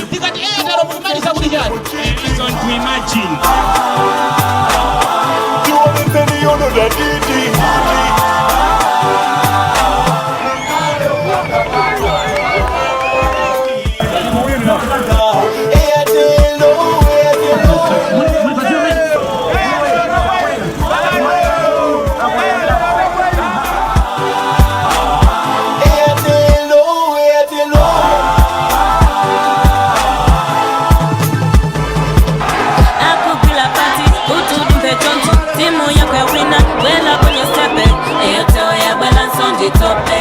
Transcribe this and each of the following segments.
Tikati Airtel, mukumaliza kuti chani? Reason to imagine. Tionetseni yono dadidi. Akugwila pati utudumbe choncho, timu yako ya wina, bwela kwenye stepe, Airtel ya bwela nsondi tope.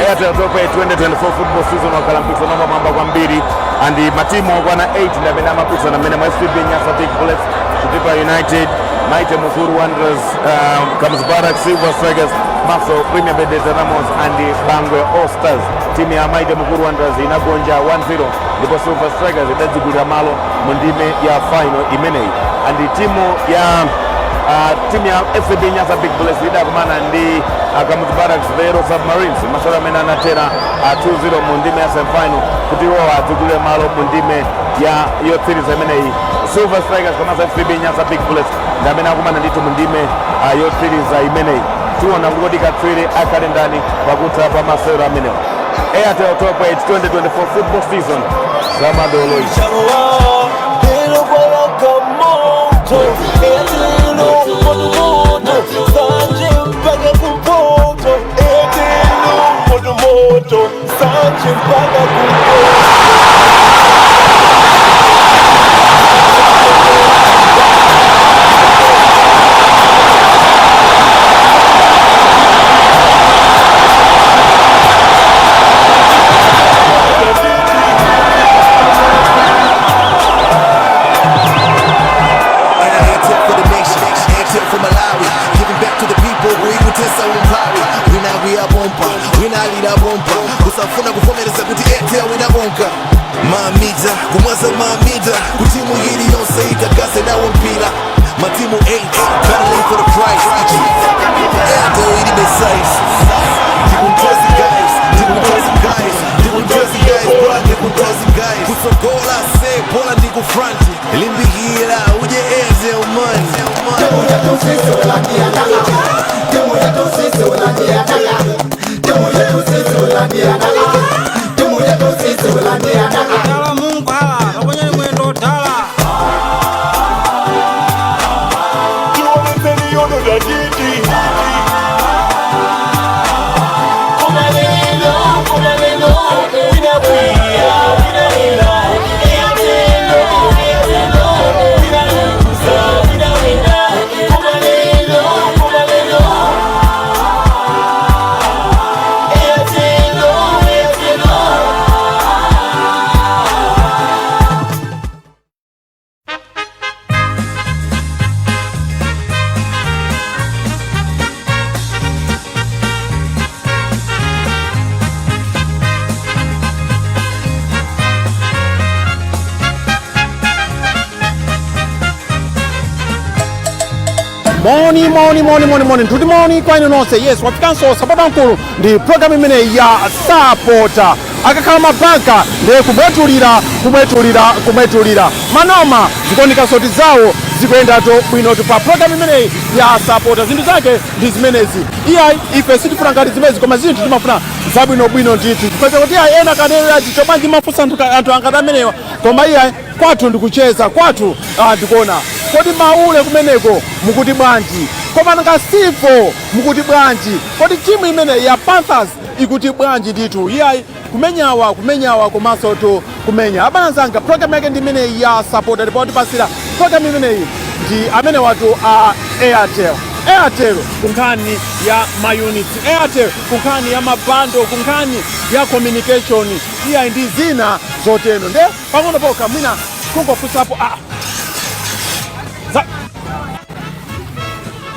Airtel Top 8 2024 football season wakhala mpikisano wapamwamba kwambiri and matimu okwana 8 ndi amene amapikisana mmene mwa FCB Nyasa Big Bullets, Chitipa United, Mighty Mukuru Wanderers, Kamuzu Barracks, Silver Strikers, Maso Premier Bet Dynamos and Bangwe All Stars. Timu ya Mighty Mukuru Wanderers inagonja 1-0 ndipo Silver Strikers idadzigulira malo mu ndime ya final imeneyi. And timu ya FCB Nyasa Big Bullets idakumana ndi Kamuzu Barracks, the Yellow Submarines, masewero amene anathera 2-0 mu ndime ya semifinal kuti iwo adzigulire malo mu ndime ya yotsiriza imeneyi. Silver Strikers komanso FCB Nyasa Big Bullets ndi amene akumana ndithu mu ndime yotsiriza imeneyi. Tiona kuti kodi katswiri akhale ndani pakutha pa masewero amenewa. Airtel Top 8 2024 football season, zamadolo izi. Lero kwawaka moto, Airtel moto moto, Sanje mpaka kumpoto. Airtel moto moto, Sanje mpaka kumpoto. Airtel for the nation, Airtel for Malawi. Giving back to the people, kuikutesa umphawi. Wina kuyapompa, wina alidapompa. Kusafuna kuvomereza kuti Airtel inakonka. Mamita, kumwaza mamita. Kutimu iliyonse ikagase nawo mpira. Matimu 8, battling for the prize. Airtel ilibe size. Ndikuntozi guys, ndikuntozi guys, ndikuntozi guys, bola ndikuntozi guys. Kusogola se, bola ndiku front. Limbikira, uje Airtel money. Timu yetu sisi unaniandaga. Timu yetu sisi unaniandaga. Timu yetu sisi unaniandaga. Timu yetu sisi unaniandaga. Dala Mungu hala kaponyeni mwendo dala. Tionetseni yono dadidi. Koma lelo, koma lelo, wina kwiya, wina lila. Airtel, Airtel, wina luza, wina wina. Koma lelo, koma lelo. Airtel, Airtel. Moni, moni, moni, moni, moni, ntuti moni kwa inu nonse. Yes, wafikanso sapota mkulu ndi program imeneyi ya Sapota. Akakhala mabanka ndiye kumwetulira, kumwetulira, kumwetulira. Manoma zikuoneka soti zawo zikuyendatu bwinotu pa program imeneyi ya Sapota. Zinthu zake ndi zimenezi. Iyayi, ife sitifuna ngati zimenezi, koma zinthu timafuna zabwinobwino ndithu, chifukwa chakuti iyayi, ena kanena chobwanji mafunsa anthu angati amenewa. Koma iyayi, kwathu ndikucheza kwathu. Ndikuona kodi Maule kumeneko mukuti bwanji? Koma nangasivo mukuti bwanji? Kodi timu imene ya Panthers ikuti bwanji ndithu? Iyayi, kumenyawa, kumenyawa, komanso tu kumenya. Abale anzanga, program yake ndi imeneyi ya Sapota, ndipo atipasira program imeneyi ndi amene watu a Airtel. Airtel kunkhani ya maunits, Airtel kunkhani ya mabundle, kunkhani ya communication, iyayi, ndi zina zotero. Nde pang'ono pokha mwina kungofunsapo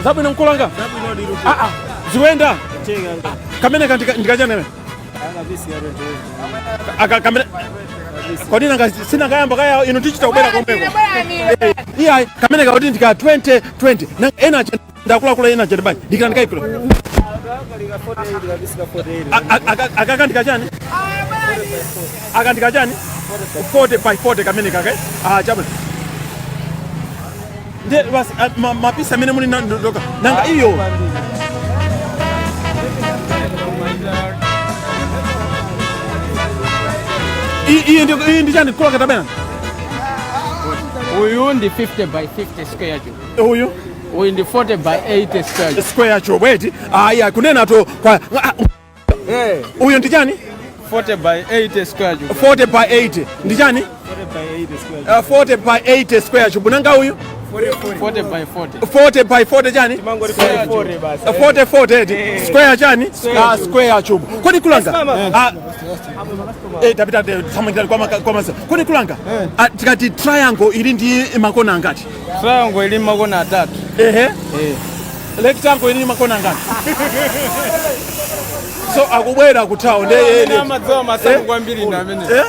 zabwino mkulanga. Zikuyenda kamene ndikachaneme aka kamene kodi nanga sinangayamba kaya inu tichita kubera komweko. Iyayi, kamene kakuti ndika 2020 ena acha ndakulakula, ena achati bwanji, ndikira ndikayipira. Akaka ndikachani, aka ndikachani, 40 by 40 kamene kake. Ah, chabwino. Ndiye basi, mapisi amene muli ndoka nanga iyo? Iyi ndi chani, kula katabena? Uyu ndi 50 by 50 square cube. Uyu? Uyu ndi 40 by 80 square cube. Square cube, eti? Aya, kunena to kwa uyu ndi chani? 40 by 80 square cube. 40 by 80 ndi chani? 40 by 80 square cube. Nanga uyu? 40 by 40. 40 by 40 chani? 40 40, eti? Square chani? Ah, square cube. Kodi kulanga, ah, tapita thamangira kwa masa. Kodi kulanga, ah, tikati triangle ili ndi makona angati? Triangle ili makona atatu. Ehe. Rectangle ili makona angati? So akubwera kuthawo nde Amadziwa masamu kwambiri ndi amene. Eh?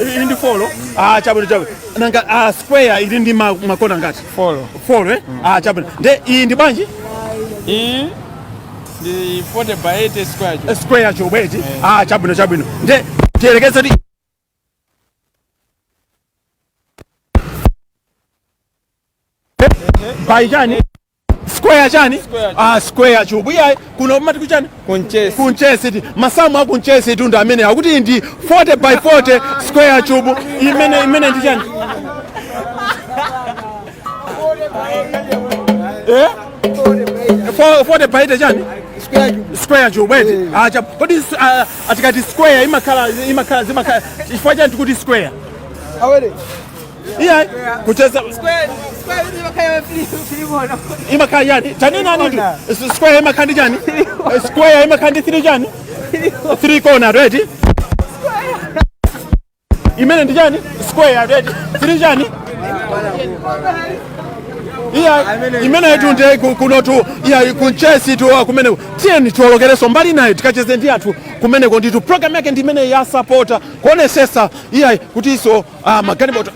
Ili ndi four. Ah, chabwino, chabwino. Nanga square ili ndi makona ngati? Four. Four, eh? Ah, chabwino. Nde iyi ndi bwanji? Iyi ndi 40 by 80 square cube. Square cube, eti? Ah, chabwino, chabwino. Nde tiyerekeze ti by chani? Square chani? Ah, square cube. Iyayi, kuno mati kuchani? Kunchesi. Kunchesi ti masamu akunchesi tu ndi amene akuti ndi 40 by 40 square cube. Imene ndi chani? Eh, 40 by 80 chani? Square cube, eti? Ah, kodi atikati square imakhala zimakhala chifukwa chani tikuti square? Iya, kucheza imakhala yani chanina nitu square imakhala ndi chani? Square imakhala ndi 3 chani? 3 corner, right? Imene ndi chani? Square, right? 3 chani? Iya, imene itu ndi kunotu, iya, kunchesi tu kumene. Tiyeni tiwolokereso mbali nayo, tikacheze ndi anthu kumeneko. Nditu program yake ndi imene ya Sapota, kuonesesa, iya, kuti iso magalimoto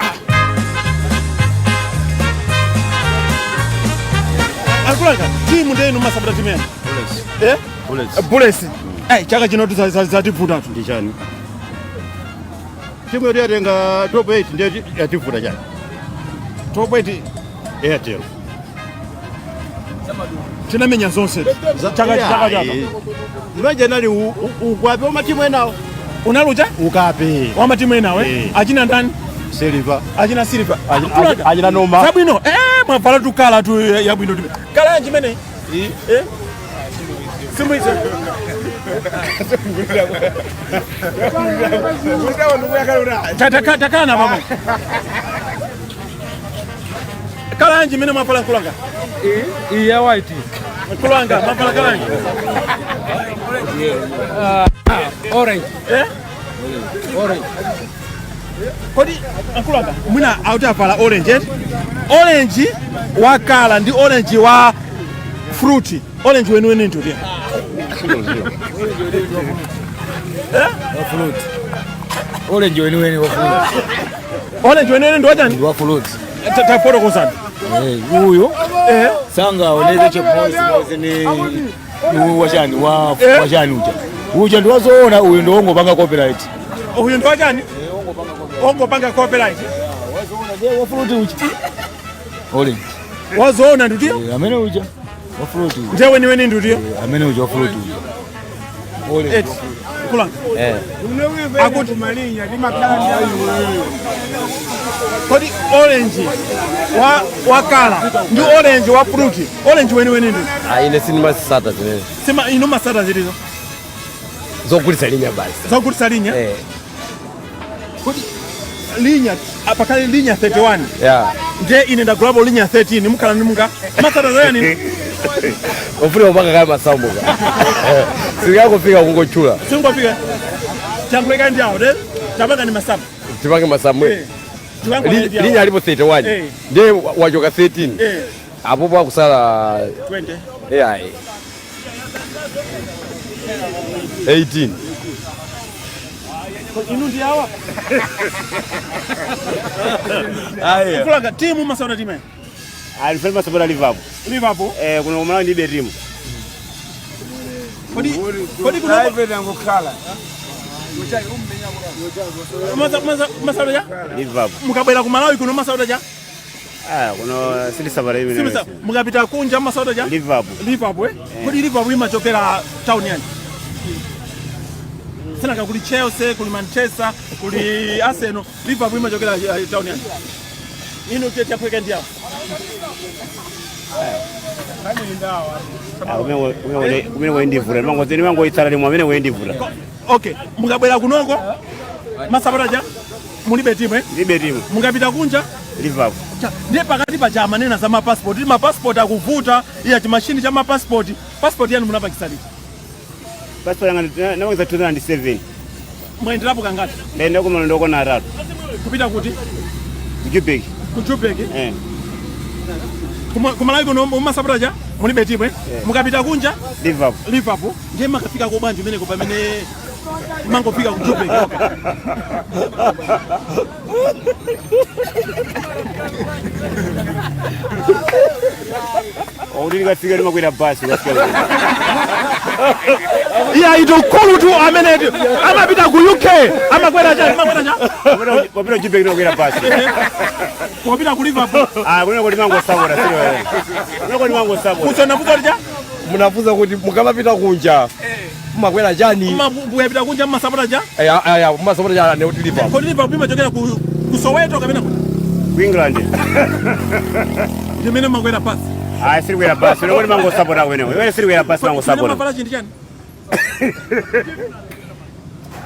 akulanga timu ndenu masapota timu yani? Eh? Bullets. Bullets. Eh, chaka chino zativutatu. Ndi chani? Timu yetu yatenga top 8, ndiye yativuta chani? Top 8. Airtel. Tinamenya zonse chaka chaka chaka. Manje nali ukwape wa enawo. Unalucha? Ukape. Wa matimu enawo, eh? Eh. Achina ndani? Silver. Achina Silver. Achina Noma. Zabwino, eh, mwavala tukala tu yabwino tu. Kala yanji imene? Eh, simuize. Takana pamo. Kala yanji imene mwavala, nkulanga? Iyi ya white. Nkulanga, mwavala kala yanji? Orange. Eh? Orange. Kodi ankulanga, mwina auti avala orange, eti? Orange wa kala ndi orange wa fruit, orange weniweni ndiutiya? Wa fruit. Orange weniweni wa fruit. Orange weniweni ndi wachani? Ndi wa fruit. Tafotokozani. Eh, uyo eh sanga oneze chimodzimodzi ni ni wachani wa wachani uja. Uja ndi wazoona, uyu ndi wongopanga copyright. Uyu ndi wachani? Ongopanga copyright. Wazoona ndiye wa fruit uja. Orange. Wazoona ndutiyo? Eh, amene uja wa fruit uja. Ndiye weniweni ndutiyo? Eh, amene uja wa fruit uja. Orange. Eti kulanga Eh. Akuti kodi orange wa wakala ndi orange wa fruit, orange weniweni ndi? Ah, ine sindimasata zimene. Sima inu masata zilizo? Zogulitsa linya basi. Zogulitsa linya. Eh. Kodi linya apakali linya 31? Yeah. Ndiye ine ndagulapo linya 13, mukhala ndi munga masata zayani? Ufuna kupanga kaya masambuka, singakufika kungochula. Singofika chankuleka ndi awo de tapanga ni masamu. Tipange masamu. Eh. Tipange ndi awo. Linya alipo 31. Eh. Ndiye wachoka 13. Eh. Apopo akusala 20. Yeah, 18. Inu ndi awa. Aya. Kulanga, timu masauta timu? Alifanya masapota Liverpool. Liverpool. Eh, kuno kumala ndibe timu. Kodi kodi kuno Private angokhala. Masauda cha? Liverpool. Mukabwera ku Malawi kuno masauda cha? Ah, kuno silisabara imene. Simisa mukapita kunja masauda cha? Liverpool. Liverpool eh? Kodi Liverpool imachokera town yanji? Senaka kuli Chelsea, kuli Manchester, kuli Arsenal. Liverpool imachokera town yanji? Ino tete apweke ndiawo. Ah, kumene wendivula. Mango zeni mango itsala limwe amene wendivula. Okay, mukabwera kunoko masapota cha mulibe timu eh? Libe timu. Mukapita kunja Liverpool. Ndiye pakati pa amanena za mapasipoti, ti mapasipoti akuvuta, iya chimashini cha mapasipoti. Pasipoti yanu munapangisa liti? Passport yanga napangisa 2007. Mwenderapo kangati? Ndaenda kumalo ndokona atatu. Kupita kuti? Ku Jubek. Ku Jubek? Eh. Kumalawi kuno mumasapota cha mulibe timu eh? Mukapita kunja Liverpool. Liverpool. Ndiye makafika ko bwanji umeneko pamene mangofika ku Jubek. Okay. Okuti ndikafika ndimakwera basi ndikafika. Iya itukulu tu amene amapita ku UK amakwera cha amakwera cha Wapita ku Jubek ndimakwera basi. Wapita ku Liverpool. Ah, kunoko ndimangosapota sio wewe. Kunoko ndimangosapota. Kusona fuza cha? Munafunza kuti mukamapita kunja mumakwera chani? Mukapita kunja mumasapota cha? Aya, mumasapota chani kuti Liverpool. Kodi Liverpool imachokera ku Soweto kapena ku Ku England. Ndimene makwera basi. Ah, siri kwera basi. Kunoko ndimangosapota kumeneko. Iwe siri kwera basi mangosapota. Mavala chinthu chani?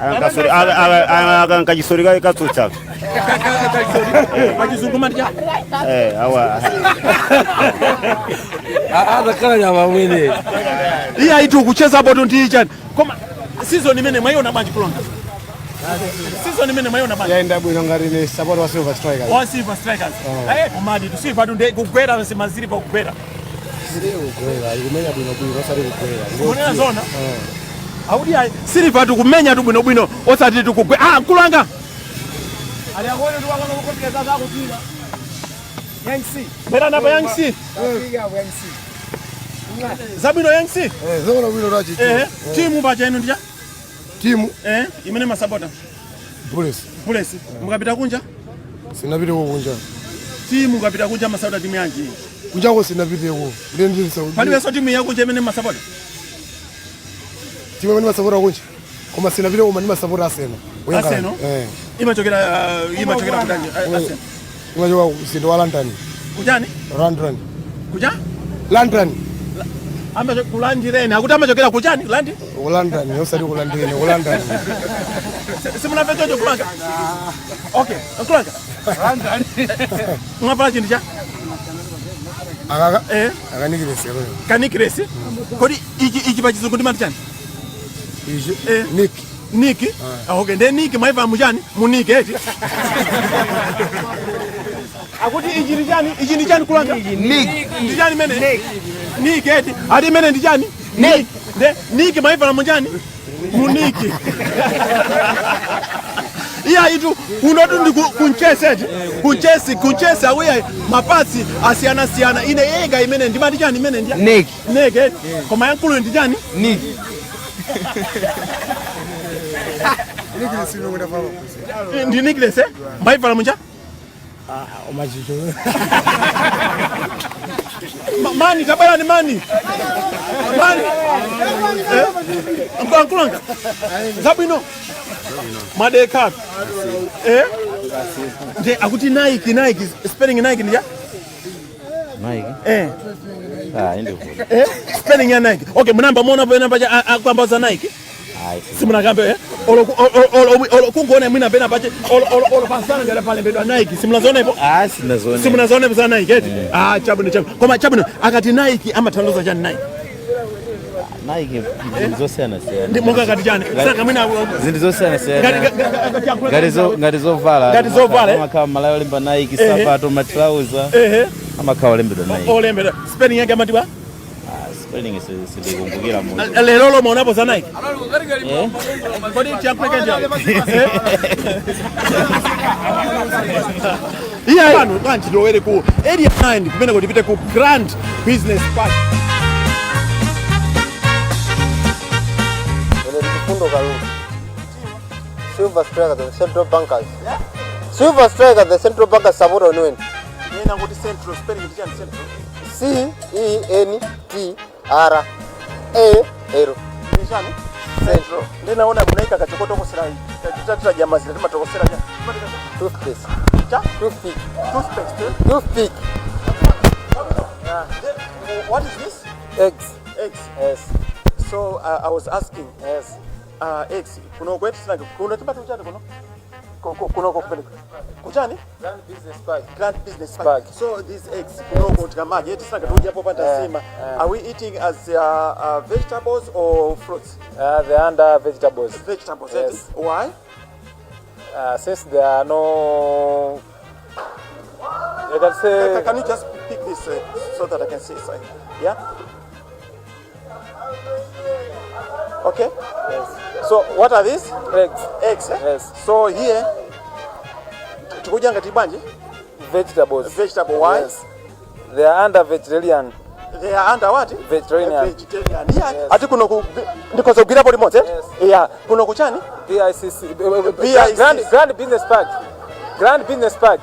Akasori akakachisori katsutsa. Pachizungu mati cha? Eh, awa. Atakhala nyama mwene. Iya itu kucheza bodo ndi chani. Koma season imene mwaiona bwanji kulonga. Season imene mwaiona bwanji. Yaenda bwino ngati ni support wa Silver Strikers. Wa Silver Strikers. Eh, komadi tu Silver tu ndi kugwera maziri pa kugwera. Siri kugwera, ikumenya bwino bwino osati kugwera. Kunena zona? Audi ayi Silver tu kumenya tu bwino bwino osati tu kugwera. Ah, kulanga. Ali akone tu akone kukopita sasa akupira. Young C. Bera napa Young C. Young C. Zabwino Young C. Eh, zabwino bwino rachi. Eh, timu pacha inu ndija? Timu. Eh, imene masapota. Bullets. Bullets. Mukapita kunja? Sinapite kunja. Timu mukapita kunja masapota timu yanji. Kunja ko sinapite ko. Ndiye ndiri saudi. Palibenso timu yakunja imene masapota. Timu imene masapota kunja. Koma sinapite koma ndi masapota Arsenal. Arsenal? Eh. Imachokera kutani? Arsenal. Imachoka mzinda wa London. Kujani? London. Kuja? London. Amacho kulandireni. Akuti amachokera kuchani? Landi? Ku London, osati ku London, ku London. Simunamve chocho kulanga. Okay, kulanga. London. Mwavala chinthu cha? Akaka? Eh. Akanikiresi. Kanikiresi? Kodi ichi pachizungu ndimati chani? Ichi? Eh. Nick. Nick? Ah, okay, ndiye Nick mwaiva muchani? Munike eti. Akuti ichi ndi chani? Ichi ndi chani kulanga? Nick. Ndi chani mene? Nick. Nick eti. Ati mene ndi chani? Nick. Nde Nick mwaiva muchani? Muniki. Iya itu kunotu ndi kunchesi eti. Kunchesi, kunchesi awuya mapasi asiyana siyana. Ine yega imene ndimati chani imene ndi? Nick. Nick eti. Koma yankulu ndi chani? Nick. Ndi Nicholas eh? Mwaivala munja? Umachicho. Mani tabwera ni mani. Mani. Eh? Nkulanga. Zabwino. Madeka. Eh? Nje akuti Nike, Nike, spelling Nike ndi ya? Nike? Eh. Ah, ndio. Eh? Spelling ya Nike. Okay, munamba muona pena pacha akwamba za Nike. Simunakambe eh? Olo kungoona mwina pena pache olo pasana ngala pale mbedwa Nike. Simunazoona ipo? Ah, sinazoona. Simunazoona ipo za Nike eti? Ah, chabwino chabwino. Koma chabwino akati Nike amathandiza chani Nike? Nike zosiyana siyana. Ndi monga kati chani? Saka mwina zinthu zosiyana siyana. Ngati zovala. Ngati zovala. Amakhala malayo olemba Nike, sapato, matrauza. Amakhala olembedwa Nike. Olembedwa. Spelling yake amati bwa? Spelling sindikumbukira mu. Lero lo maonapo za Nike. Kodi chiyakuleke njani? Iya pano bwanji lowere ku area 9 kumene kuti tipite ku Grand Business Park. Chifundo Kalulu. Silver Strikers, the Central Bankers. Silver Strikers, the Central Bankers supporter weniweni. Nena kuti Central, spelling ndi chani Central? C E N T R A L. Ndi chani? Central. Ndinaona munaika kachokotokosera titadya mazira timatokosera cha. Toothpaste. Cha? Toothpick. Toothpaste. Eh? Toothpick. Yeah. What is this? Eggs. Eggs. Yes. So I was asking. Yes. Eggs. Kuno kwetu sina kuno timati kuchani kuno? Kuno kupeleka. Kuchani? Grand Business Park. Grand Business Park. Park. So these eggs kuno tikamaji tisina katuja hapo panda sima. Are we eating as vegetables or fruits? They are under vegetables. Vegetables. Yes. Eh? Why? Since there are no, you can say. Can you just pick this so that I can see it? Yeah. Okay. Yes. So what are these? Eggs. Eggs. Eh? Yes. So here, tikudya ngati bwanji? Vegetables. Vegetable. Why? Yes. They are under vegetarian. They are under what? Vegetarian. Vegetarian. Yeah. Yes. Ati kuno ku ndikozo gwirapo limodzi? Yes. Yeah. Kuno kuchani? BICC. BICC. Grand Business Park. Grand Business Park.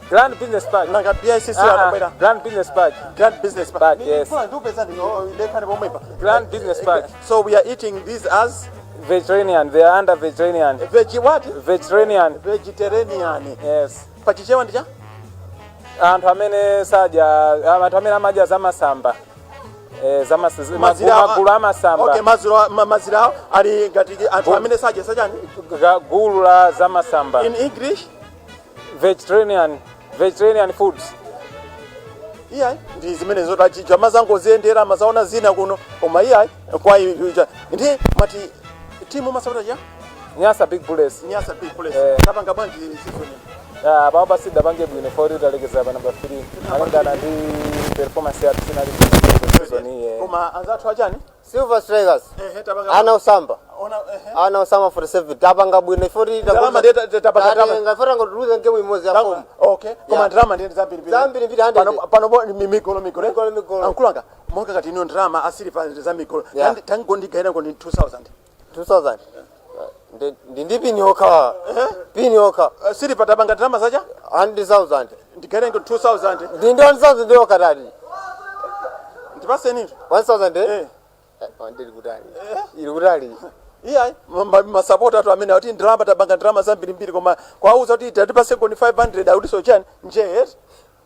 Grand Business Park. Nanga BICC anabwera. Grand Business Park. Grand Business Park. Park, yes. Ndupeza ndekane pomwepa. Grand Business Park. So we are eating these as vegetarian. They are under vegetarian. Veg what? Vegetarian. Vegetarian. Yes. Pachichewa ndicha? Anthu amene sadya, anthu amene amadya zamasamba. Magulu amasamba. Okay, mazira ali ngati anthu amene sadya sachani? Gulu la zamasamba. In English? Vegetarian. Vegetarian foods. Iya, ndi zimene zotachija mazangoziyendera mazaona zina kuno koma iya kwa ndi mati timu masapota cha Nyasa Big Bullets. Nyasa Big Bullets. Tapanga bwanji season. Pamwe pasida pange bwino for utalekeza pa number 3 malingana ndi performance yathu sinali season iyi. Koma anzathu achani? Silver Strikers. Tapanga Ana usamba. Ona Ana usamba 47 tapanga bwino ifoti Ndalama ndi tapanga tatenga ifoti ngotuluza game imodzi ya form. Okay. Koma ndalama ndi zambiri. Zambiri mbiri 100. Pano migolo migolo. Migolo. Ankulanga monga kati ino ndalama asili pa za migolo. Tangondigaira ngo ndi 2000. 2000. Ndi pini yoka. Pini yoka. Sili patapanga ndalama zacha? 100,000. Ndigaira ngo 2000. Ndi 1000 ndi yoka tati. Ndipase nini? 1000 eh? Ndili kutali. Ili kutali. Iya, masapota atu amene ati ndalama tabanga ndalama zambirimbiri koma kwauza kuti tatipase koni 500 akuti so chani nje eh?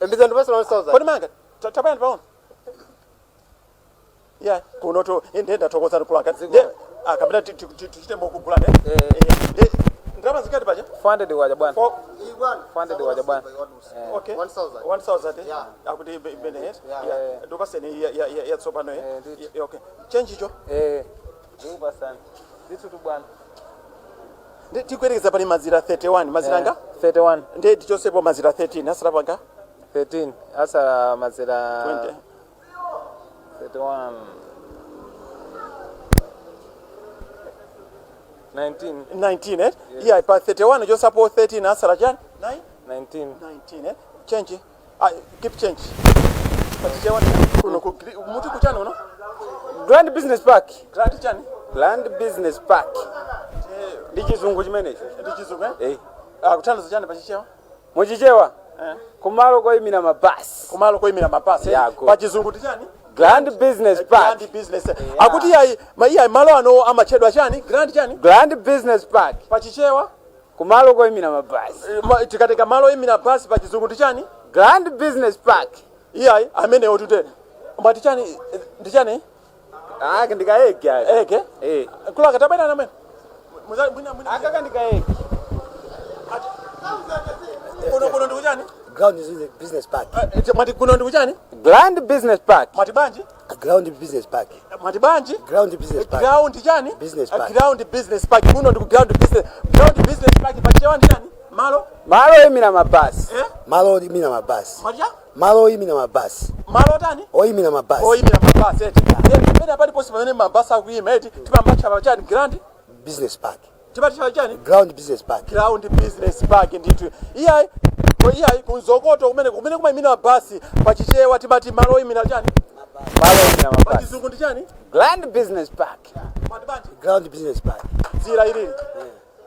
Mbiza ndipase 1000. Kodi manga tapayani paona. Iya, kuno to ndenda thokoza kulanga. Nde akapita tichite mokugula ne. Eh. Ndalama zikati pacha? 400 waja bwana. 400 waja bwana. Okay. 1000. 1000. Yeah. Akuti bene eh? Yeah. Ndopaseni ya tsopano eh. Okay. Change icho. Eh. Ndikupasani. Ndithu tu bwana. Tikwerekeza pali mazira 31 mazira nga 31 ndi tichosepo mazira 13 asala panga 13 asala mazira 20 31 19 19 eh? Yes. Yeah, pa 31 chosapo 13 asala chani 9 19 19 eh? Change keep change pachichewa kuno muti kuchani uno Grand Business Park. Grand chani? Grand Business Park. Ndi chizungu chimenecho. Ndi chizungu eh? Eh. Akuthandiza chani pachichewa? Muchichewa? Eh. Kumalo koyimira mabasi. Kumalo koyimira mabasi. Yeah, pa chizungu ndi chani? Grand Business Park. Grand Business. Akuti yayi maiya malo ano amachedwa chani? Grand chani? Grand Business Park. Pachichewa? Kumalo koyimira mabasi. Tikateka malo oyimira basi pa chizungu ndi chani? Grand Business Park. Iyayi amene otute. Mati chani ndi chani? Ah, ndikaege ayo. Ege? Eh. Kulaka tabena namene. Mwina mwina. Akaka ndikaege. Kuno kuno ndi kuchani? Ground Business Park. Mati kuno ndi kuchani? Grand Business Park. Mati banji? Ground Business Park. Mati banji? Ground Business Park. Ground chani? Business Park. Ground Business Park. Kuno ndi Ground Business. Ground Business Park pachichewa ndi chani? Malo? Malo oyimira mabasi. Eh? Malo oyimira mabasi. Mati Malo oyimira mabasi. Malo tani? Oyimira mabasi. Oyimira mabasi eti. Pamene paliponse pamene mabasi akuyima eti timambatcha pachani Grand Business Park. Timati chani? Ground Business Park. Ground Business Park ndithu. Iyayi iyayi kunzokoto kumene kumene kumayimira mabasi pachichewa timati malo oyimira chani? Malo oyimira mabasi. Pachizungu ndi chani? Grand Business Park. Ground Business Park. Dzira ilili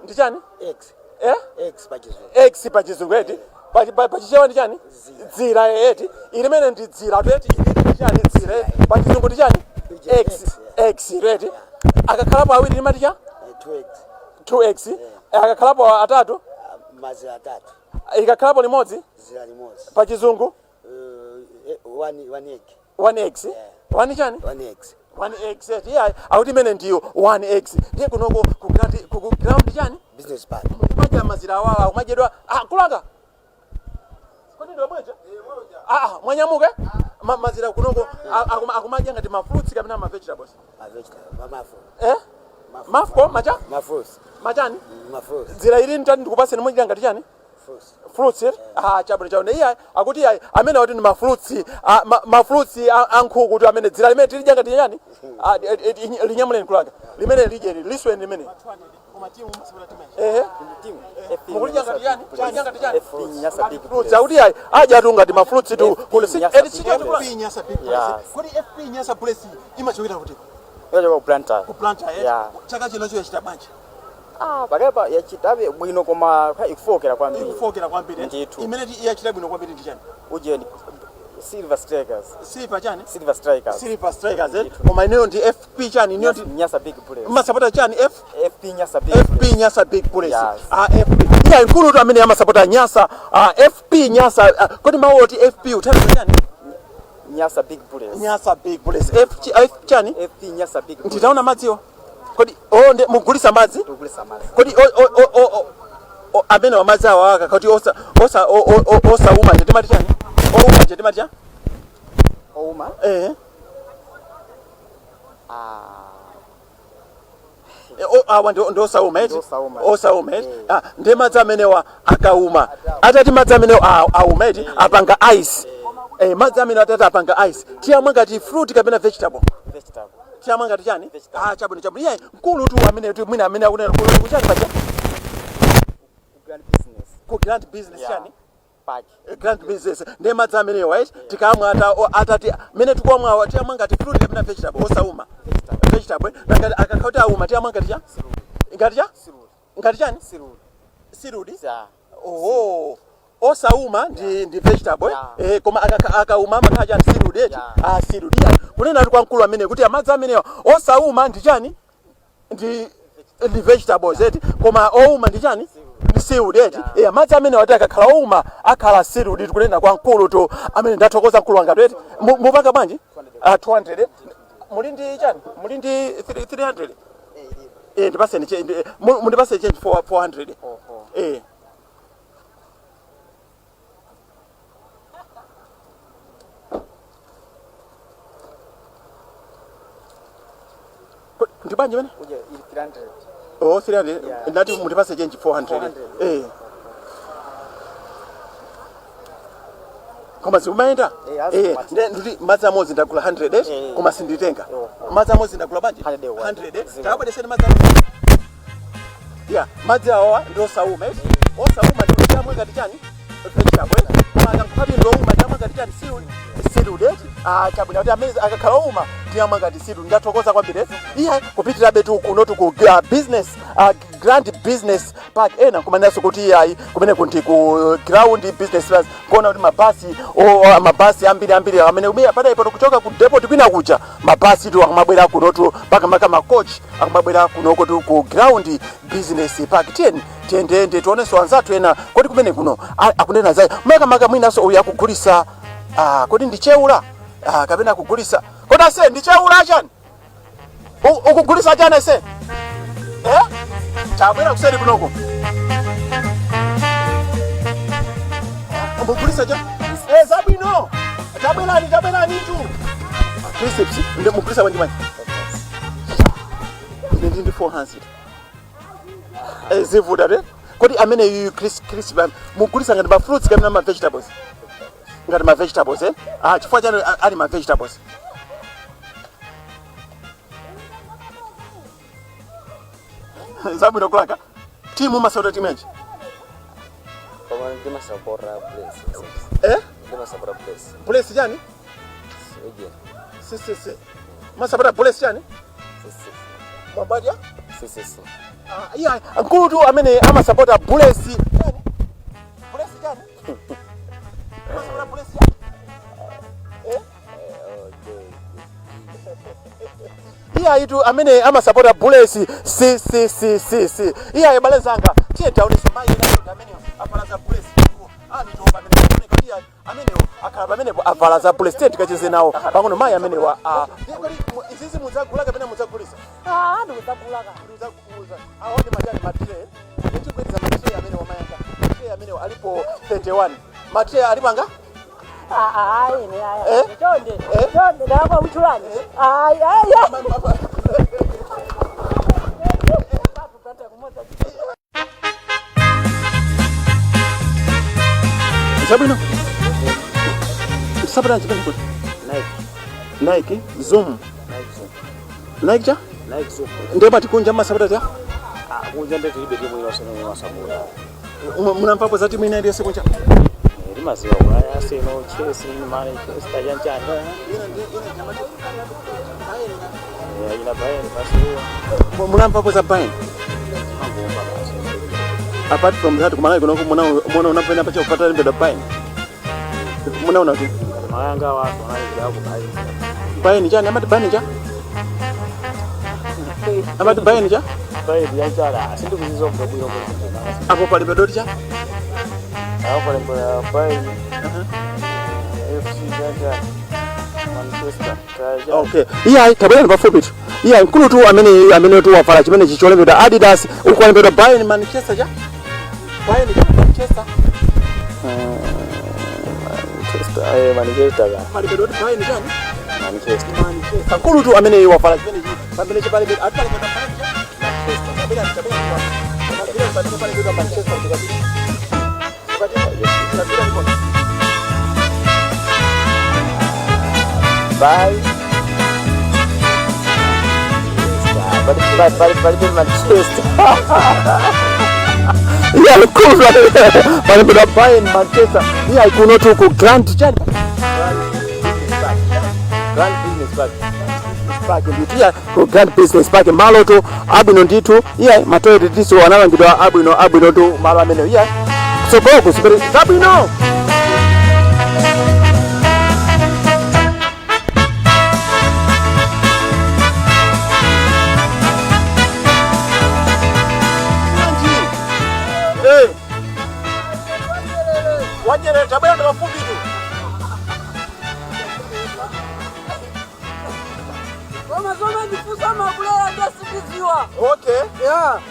ndi chani? X. Eh? X pachizungu. X pachizungu eti. Pachichewa ndi chani? Dzira eti. Ilimene ndi dzira tu eti, ili ndi chani? Dzira eti. Pachizungu ndi chani? X. X eti. Akakhalapo awiri limati cha? 2x. 2x. Akakhalapo atatu? Mazira atatu. Ikakhalapo limodzi? Zira limodzi. Pachizungu? 1 x. 1x. 1 chani? 1x. 1x eti. Yeah, akuti imene ndiyo 1x. Ndiye kunoko ku ground, ku ground chani? Business Park. Kumadya mazira awawa kumadyedwa. Ah, kulanga. Kodi ndiwe bweja? Ah, mwanyamuke? Mazira kunoko akumadya ngati ma fruits kapena ma vegetables. Ma vegetable, ma fruit. Eh? Mafuko macha? Ma fruits. Machani? Ma fruits. Dzira ili nditani ndikupaseni mudya ngati chani? Fruits. Fruits. Eh? Ah, chabwino chabwino. Iye akuti iye amene akuti ndi ma fruits, ma fruits a nkhuku kuti amene dzira limene tilidya ngati chani? Ah, linyamuleni kulanga. Limene lidyeni, lisweni limene. Ehe. Mukulidya ngati chani? Chani ngati chani? Fruits. Akuti iye adya tu ngati ma fruits tu. Kuli si eti si chatu FP Nyasa Big Bullets. Kodi FP Nyasa Bullets imachokera kuti? Yochoka ku Blantyre. Ku Blantyre. Yeah. Chaka chino chachita bwanji? Ah, pakaipa yachitabe bwino koma ikufokera kwambiri. Ikufokera kwambiri. Ndithu. Imene yachita bwino kwambiri ndi chani? Uje ndi Silver Strikers. Silver chani? Silver Strikers. Silver Strikers eh? Koma ineyo ndi FP chani? Ineyo ndi Nyasa Big Bullets. Masapota chani? F FP Nyasa Big FP Nyasa Big Bullets. Yes. Ah, FP. Iya nkulu tu amene amasapota Nyasa, FP Nyasa. Kodi mawu oti FP uthandiza chani? Nyasa Big Bullets. Nyasa Big Bullets. F F chani? FP Nyasa Big Bullets. Nditaona madziwo. Kodi oh ndi mugulisa madzi? Tugulisa madzi. Kodi o amene wa madzi awa akakati osa osa osa uma timati chani? Ouma timati chani? Ouma? Eh. Ah. Awa ndi osauma eti? Osauma. Osauma eti? Ah, ndi madzi amenewa akauma. Atati madzi amenewa auma eti apanga ice. Eh, madzi amene atati apanga ice. Tiyamwa ngati fruit kapena vegetable. Vegetable. Tiyamwa ngati chani? Ah, chabwino chabwino. Iye mkulu tu amene tu mwina amene akunena ku chani pacha? Grand Business. Ku Grand Business chani? Park. Grand Business. Ndi madzi amenewa eti tikamwa atati mene tikwamwa tiyamwa ngati fruit kapena vegetable osauma. Vegetable. Ngati akakauti auma tiyamwa ngati cha? Ngati cha? Ngati chani? Sirudi. Oho. Osauma ndi vegetable. Eh, koma akauma amakhala chani? Sirudi eti. Ah, sirudi. Kunena tu kwa mkulu amene kuti amadzi amenewa osauma ndi chani? Ndi vegetables eti. Koma ouma ndi chani? Ndi sirudi eti. Eh, amadzi amene wati akakhala ouma akhala sirudi tikunena kwa mkulu tu amene ndathokoza mkulu wanga eti. Mupanga bwanji? Ah, 200. Muli ndi chani? Muli ndi 300? Eh, ndipaseni change. Mundipase change 400. Eh. Ndi bwanji mene? Uje ili 300. Oh, 300. Ndati mundipase change 400. Eh. Koma zikumayenda? Eh, ndikuti madzi amodzi ndagula 100 eh, koma sinditenga. Madzi amodzi ndagula bwanji? 100. Takabwereseni madzi amodzi. Yeah, madzi awa ndi osauma eh. Osauma ndi chamwe ngati chani? Vegetable. Koma akankhati ndi ouma chamwe ngati chani? Sirudi eh. Ah, chabwino kuti amene akakhala ouma tiyamwa ngati sirudi. Ndathokoza kwambiri. Iya, kupitira betu kunotu ku business, Grand Business Park ena kumanenso kuti iyayi kumene kunti ku Ground Business Park kuona kuti mabasi mabasi ambiri ambiri amene umia padaipo kuchoka ku depot kwina kuja mabasi tu akumabwera kunotu pakamaka macoach akumabwera kunoko tu ku Ground Business Park. Tiyeni tiyendeyende tionenso anzathu ena kodi kumene kuno akunena zayi makamaka mwinanso uyu akugulisa kodi ndi cheula kapena akugulisa kodi ase ndi cheula chani? Ukugulisa chani ase? Eh? Chabwera kuseri kunoko. Ukugulisa chani? Eh, zabwino. Tabwerani, tabwerani tu. Crisps, ndi mugulisa bwanji bwanji? Ndi 400. Eh, zivuta te. Kodi amene yuyu crisp mugulisa ngati ma fruits kapena ma vegetables? Ngati ma vegetables eh? Ah, chifukwa chani ali ma vegetables? Zabwino kulaka. Timu masauta timu yanji? Koma ndi masapota Bullets. Eh? Ndi masapota Bullets. Bullets chani? Uje. CCC. Masapota Bullets chani? CCC. Mwabadya? CCC. Ah, iya, mkulu tu amene amasapota Bullets chani? Bullets chani? Masapota Bullets chani? Eh? Iya itu amene amasapota Bullets C C C C C. Iya abale zanga, tiye taoneso mayi nayo amene avala za Bullets. Anitopa amene aoneka iya amenewo akhala pamenepo avala za Bullets. Tiye tikacheze nawo pang'ono mayi amenewa. Ah, izizi mudzagula kapena mudzagulisa? Ah, ndikudzagula ka. Ndikudzagula. Aone majani matire. Ndichigwiriza matire amene wamayanga. Matire amene alipo 31. Matire alipanga? Ah, ah, ine aya. Eh? Chonde. Chonde ndakwa mchulani. Ai, ai. Zabwino. Sabata chipani kuti? Nike. Nike Zoom. Nike Zoom. Nike cha? Nike Zoom. Ndiye pati kunja masapota cha? Ah, kunja ndi tilibe timu iliyonse imene masapota. Munamvapo za timu ina iliyonse kunja? Timaziwa kwa Arsenal, Chelsea, Manchester chanchani. Eh, ina Bayern basi. Munamvapo za Bayern? Mangomba basi. Apart from that kumalawi kuno muona unapenda pacha kupata lembe la Bayern. Munaona kuti Mayanga watu wanalipira ku Bayern. Bayern chani amati Bayern cha? Amati Bayern cha? Bayern yanchara, sindikuzizo bwino bwino. Apo palibe doti cha? Apo palibe Bayern. FC chanchara. Manchester. Okay. Iya tabwera pafupi tu. Iya mkulu tu amene amene tu wavala chimene chicholembedwa Adidas ukulembedwa Bayern Manchester cha? Bayern cha Manchester. Manchester, Manchester ka. Palibe doti Bayern chani? Manchester. Manchester. Mkulu tu amene wavala chimene chi pamene chipalibe atipalembedwa Bayern cha? Manchester. Tabwera tabwera. Tabwera pamene palembedwa Manchester tikati. Tikati. Tabwera ndiko. Bye. Palibe Manchester. Iya mkulu palembedwa Bayern Manchester. Iya kuno tu ku Grand chani? Grand Business Park. Park ndithu iya ku Grand Business Park malo tu abwino ndithu iya matoilet tiso analangidwa abwino abwino tu malo amenewo iya kutsogoloko sipere zabwino. Eh. Wanyerere tabwera ndi pafupi tu. Koma zoma ndifusa makulera ndasikiziwa. Okay. Yeah.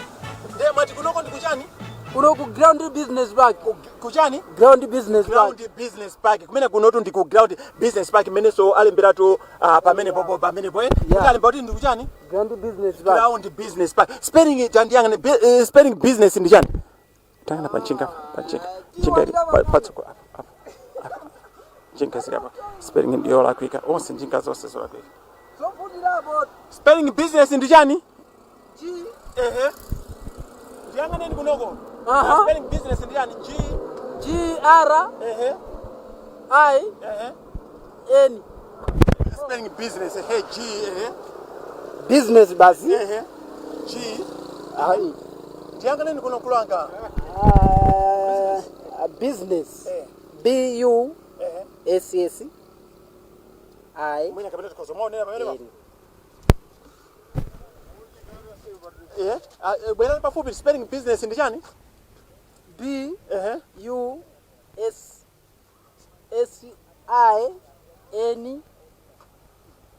Ndiye mwati kunoko ndi kuchani? Kuno ku Ground Business Park. Kuchani? Ground Business Park. Ground Business Park. Kumene kunotu ndi ku Ground Business Park imenenso alemberatu pamene popo pamenepo eh. Yeah. Kuti alemba kuti ndi kuchani? Ground Business Park. Ground Business Park. Spelling tandiyang'ane spelling business ndi chani? Tangana panchinga panchinga. Chinga ili patsoko apa apa. Apa. Njinga zili apa. Spelling ndi yolakwika. Onse njinga zonse zolakwika. Zofundirapo Spelling business ndi chani? G Ehe. Ndiyang'aneni kunoko. Aha. Spelling business ndi chani? G G R Ehe. I Ehe. N Spelling business ehe G ehe. Business basi. Ehe. G I Ndiyang'aneni kuno kulanga. Business. B U S S I Mwina kapena tikhozomaonera pamene pa. Eh, bwerani pafupi spelling business ndi chani? B Ehe. U S S I N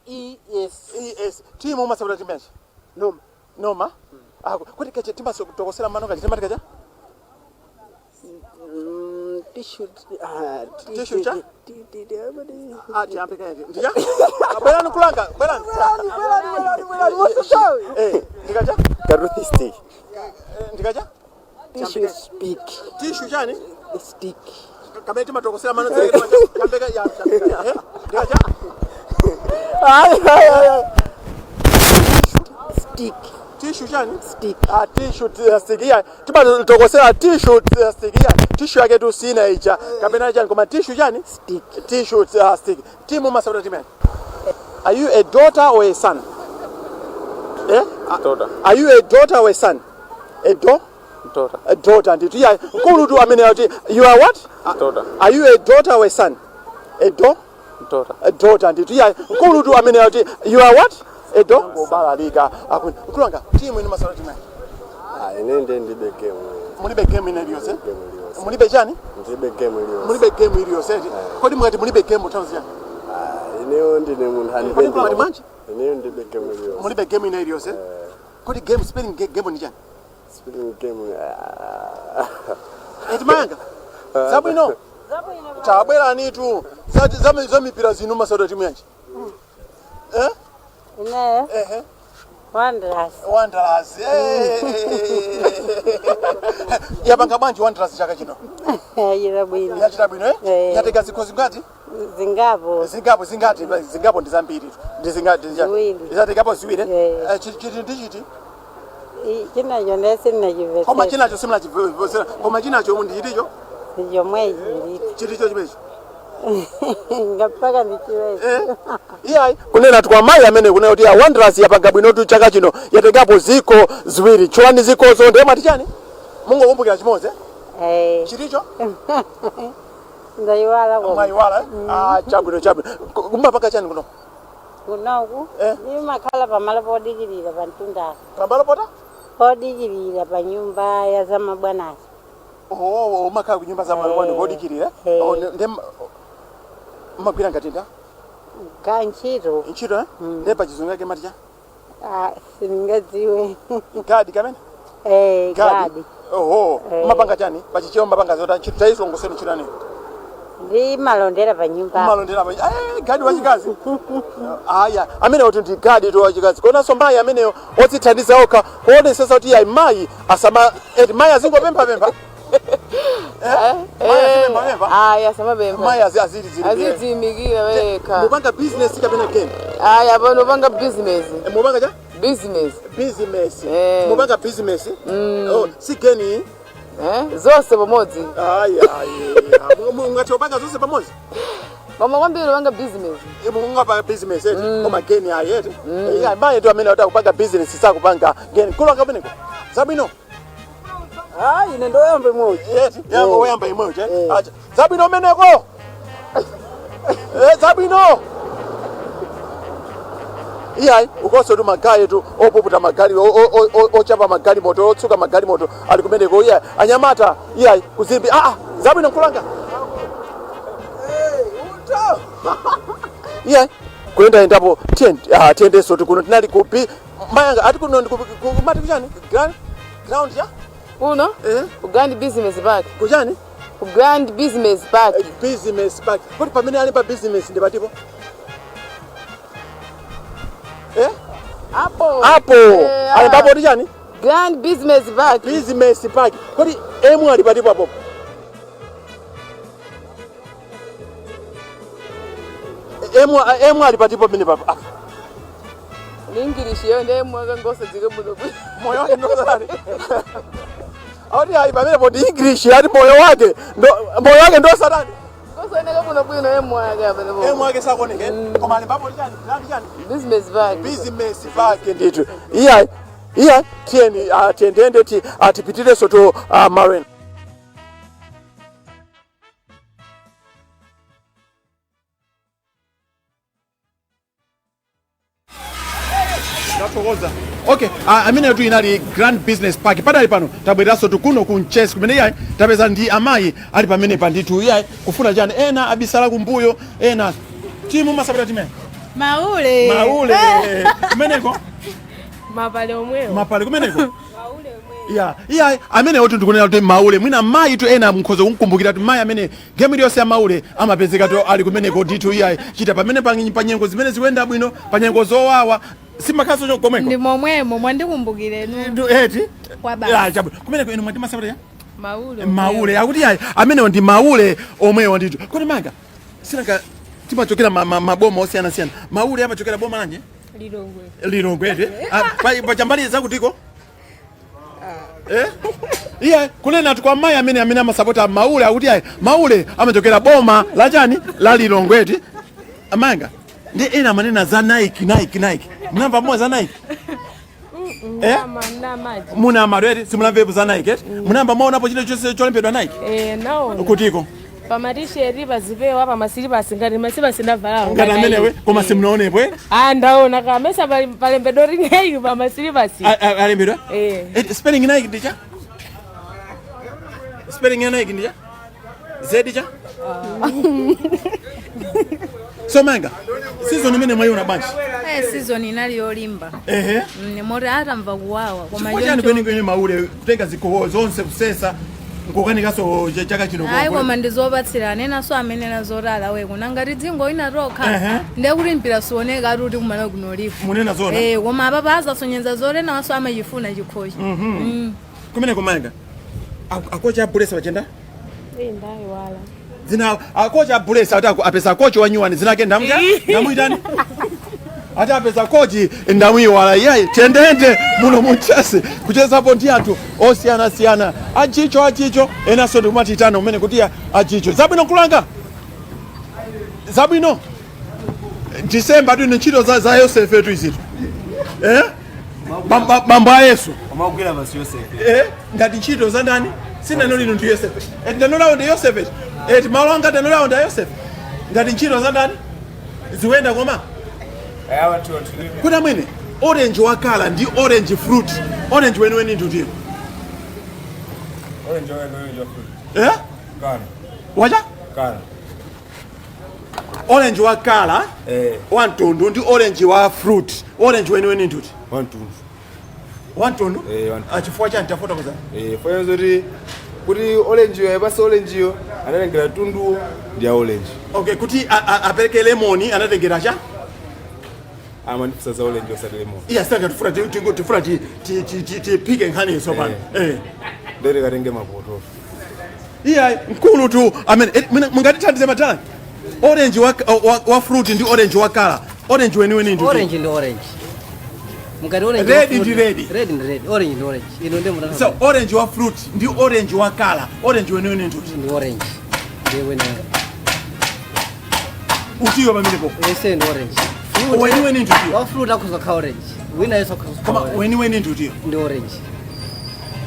E S. E S. Timu umasapota timu yanji? Noma. Noma? Ah, kuti kache timasokotokosera mano kache timati kacha? Tissue. Tissue cha? Ah, tiyambe kaye. Ndija? Bwerani kulanga, bwerani. Bwerani, bwerani, bwerani, bwerani. Wosatawi. Eh, ndikacha? Karuthi stick. Ndikacha? Tissue speak. Tissue chani? Stick. Kamene timatokosera mano zere chambeka ya chambeka. Eh, ndikacha? Ai ai ai. Stick. Tissue chani? Stick. Ah, tissue stick iya. Timatokosera tissue stick iya. Tissue yake tu sina ija. Kapena chani koma tissue chani? Stick. Tissue stick. Timu masapota timu yanji? Are you a daughter or a son? Eh? Daughter. Are you a daughter or a son? A Daughter. A daughter ndithu. Iya, mkulu tu amene akuti you are what? Daughter. Are you a daughter or a son? A Daughter. A daughter ndithu. Iya, mkulu tu amene akuti you are what? A ngobalalika. Akuni. Mkulu wanga, timu inu masala timu. Ine ndiye ndilibe game. Mulibe game ina iliyonse? Mulibe chani? Ndilibe game iliyonse. Mulibe game iliyonse. Kodi mukati mulibe game muthanzi chani? Ineyo ndine munthu Kodi mkulu manje? Ineyo ndilibe game iliyonse. Mulibe game ina iliyonse? Kodi game spelling game ni chani? Spelling game. Eti mayanga. Zabwino. Tabwerani tu. Za mipira zinu masada timu yanji. Eh? Ineyo. Ehe. Wanderers. Wanderers. Yapanga bwanji Wanderers chaka chino. Yachita bwino. Yachita bwino eh? Yatenga zikho zingati? Zingapo. Zingapo zingati? Zingapo ndi zambiri. Ndi zingati? Ziwiri. Zatengapo ziwiri. Eh, chiti ndi chiti. Chinacho ndiye sindinachimvetsetse. Koma chinacho simunachimvetsera. Koma chinacho ndi chiticho? Chomwechi ndithu. Chiticho chimenecho. Ngapaka ndichiweze. Iyayi kunena kwa mayi amene kunena kuti ya Wanderers yapanga bwinotu chaka chino yatengapo zikho ziwiri. Tchulani zikhozo ndiye mwati chani? Mungokumbukira chimodzi eh? Chiticho? Ndayiwala koma. Mwayiwala eh? Ah, chabwino chabwino. Kumapaka chani kuno? Kunoku ndimakhala pamalo podikirira pa mtundako. Pamalo pota? Podikirira pa nyumba ya zamabwanazo. Oh, umakhala ku nyumba za mabwana podikirira? Oh, ndiye umagwira ngati nda? Ka ntchito. Ntchito eh? Ndiye pa chizungu yake mati cha? Ah, sindingadziwe. Gadi kamene? Eh, gadi. Oho, umapanga chani? Pachichewa umapanga zota ntchito taizilongoseni ntchito yani. Ndimalondera pa nyumba. Umalondera pa gadi wachikazi. Aya, amene kuti ndi gadi to wachikazi. Konanso mayi ameneyo odzithandiza okha kuonetsetsa kuti ayi mayi asama eti mayi azingopempha pempha. Mayi azipempha pempha. Ayi asamapempha. Mayi azili Aziziyimikira wekha. Mupanga business kapena game? Ayi apano upanga business. Mupanga cha? Business. Business. Mupanga business? Oh, si geni. Zonse pamodzi. Ayi ayi. Mungati upanga zonse pamodzi? Koma kwambiri upanga business. Mungapa business eti. Koma geni ayi eti. Iya mayi tu amene atakupanga business sakupanga geni. Kula kameneko. Zabwino. Ah, ine ndoyamba imodzi. Eti, yango woyamba imodzi eh. Acha. Zabwino meneko. Eh, zabwino. Iyayi ukonso tu magayi tu opuputa magali ochapa magali moto otsuka magali moto ali kumeneko iyayi anyamata iyayi kuzimbi ah zabwino nkulanga iyayi kuyendayendapo tiyendenso tikuno tinali kupi mayanga ati kuno ndikumati kuchani ground ya Kuno? Ku Grand Business Park. Kuchani? Ku Grand Business Park. Business Park. Kodi pamene ali pa business ndi patipo? Eh? Apo. Apo. Ali papo ndi chani? Grand Business Park. Business Park. Kodi emu ali patipo apo? Emu ali patipo pamene papo. Ah. Ni English yo ndiye mwaka ngosadzike muno. Moyo wake ndosali. Auti ayi pamene ndi English ati moyo wake ndo moyo wake ndosatani. Ngosaoneka kuno bwino emu wake apa. Emu wake sakuoneka. Koma ali papo ndi chani? Grand chani? Business Park. Business Park ndithu. Iya iya tiyeni tiyendende ti atipitirenso to Marina. Tathokoza. Okay, amene tu inali Grand Business Park. Padali pano tabweranso tukuno ku Mchesi kumene iyayi tapeza ndi amayi ali pamene pa ndithu iyayi kufuna chani ena abisala kumbuyo ena timu masapota timene Maule. Maule kumeneko Mapale omwewo. mapale kumeneko ya iya amene oti ndikunena kuti maule mwina mayi tu ena mkhoza kumkumbukira kuti mayi amene game iliyonse ya maule amapezeka to ali kumeneko ndithu iyayi chita pamene pa nyengo zimene zikuyenda bwino pa nyengo zowawa simakhaso komweko Ndi momwemo mwandikumbukirenu. Eti Kwa basi. Ya, chabwino kumeneko inu mwati masapota ya Maule. maule akuti ayi amenewo ndi maule omwewo ndithu kodi manga sinanga timachokera maboma osiyanasiyana maule amachokera boma lanje Lilongwe. Lilongwe eti pachambali zakutiko eh iya kunena tu kwa mayi amene amene amasapota maule akuti ayi maule amachokera boma la chani la Lilongwe eti amanga Ndi ena amanena za Nike, Nike, Nike. Munamva mmodzi za Nike? Eh? Namaji. Muna amarwere simunamvepo za Nike, eti? Munamba mwaonapo china chonse cholembedwa Nike? Eh, naona. Kutiko? Pamatisheti, pazipewa, pamasilipasi, ngati masilipasi ndavalawo. Ngati amenewe, koma simunaonepo, eh? Ah, ndaona kamesa palembedwa Nike pamasilipasi. Alembedwa? Eh. Eh, spelling Nike ndicha? Spelling ya Nike ndicha? Z cha? So manga, season imene mwayiona bwanji? Eh, season inali yolimba. Ehe. Moti atamva kuwawa koma Chifukwa chani kwenikweni maule kutenga zikhowo zonse kusesa nkukanikaso chaka chino? Ayi, koma ndizopatsirana enanso amenena zotala weko nangati dzingo ina tokha Ehe. ndiye kuti mpira sioneka ati kuti kumalo kuno lipo. Munena zona? Eh, koma apapa azasonyeza zoti nawanso amachifuna chikhochi. Kumeneko manga, akocha abulesa pachenda? Eh, ndayiwala. Zina akocha abulesa ati apesa kochi wanyuwani, zina ake ndamuja ndamuyitani ati apesa kochi ndamuyiwala. Iyayi, tendende muno muchese kuchezapo ndi anthu osiyanasiyana, achicho achicho enanso ndikumatitana umene kuti ya achicho zabwino kulanga zabwino. Disemba tino ntchito za Yosefe tu izitu, eh? Bambo a Yesu. Amagwira basi Yosefe. Eh, ngati ntchito za ndani? Sinano lino ndi Yosefe, eti ndanolawo ndi Yosefe, eti malo anga ndanolawo ndi Yosefe. Ngati ntchito za ndani ziwenda koma kuti amwene orange wakala ndi orange fruit, orange weniweni ndi utiyo? Orange orange fruit. Eh? Kana. Wacha? Kana. Orange wakala wamtundu ndi orange wa fruit, orange weniweni ndi uti? Wamtundu. Wamtundu? Eh, wamtundu. Ah, chifukwa chani? Tafotokoza. Eh, fanya zoti kuti orange yo ayipasa orange yo anatengera tunduwo ndi ya orange. Okay, kuti apereke lemoni anatengera cha? Amandipisa za orange osati lemon. Iya, sanga tifuna tifuna tiphike nkhaniyo tsopano, eh. Ndere katenge mapoto. Iya, mkulu tu amene mungatithandize matala, orange wa fruit ndi orange wa kala, orange weniweni ndi uti? Orange ndi orange. Mukati orange Red wa fruit- ndi red. Red ndi red, orange ndi orange. Ino ndi mutata. So orange wa fruit ndi orange wa kala, orange weniweni ndi uti? Ndi orange. Ndi weniweni. Utiyo pamenepo? Ese ndi orange. Weniweni ndi utiyo? Wa fruit akhoza kukhala orange. Wina yeso akhoza kukhala Koma orange. weniweni ndi utiyo? Ndi orange.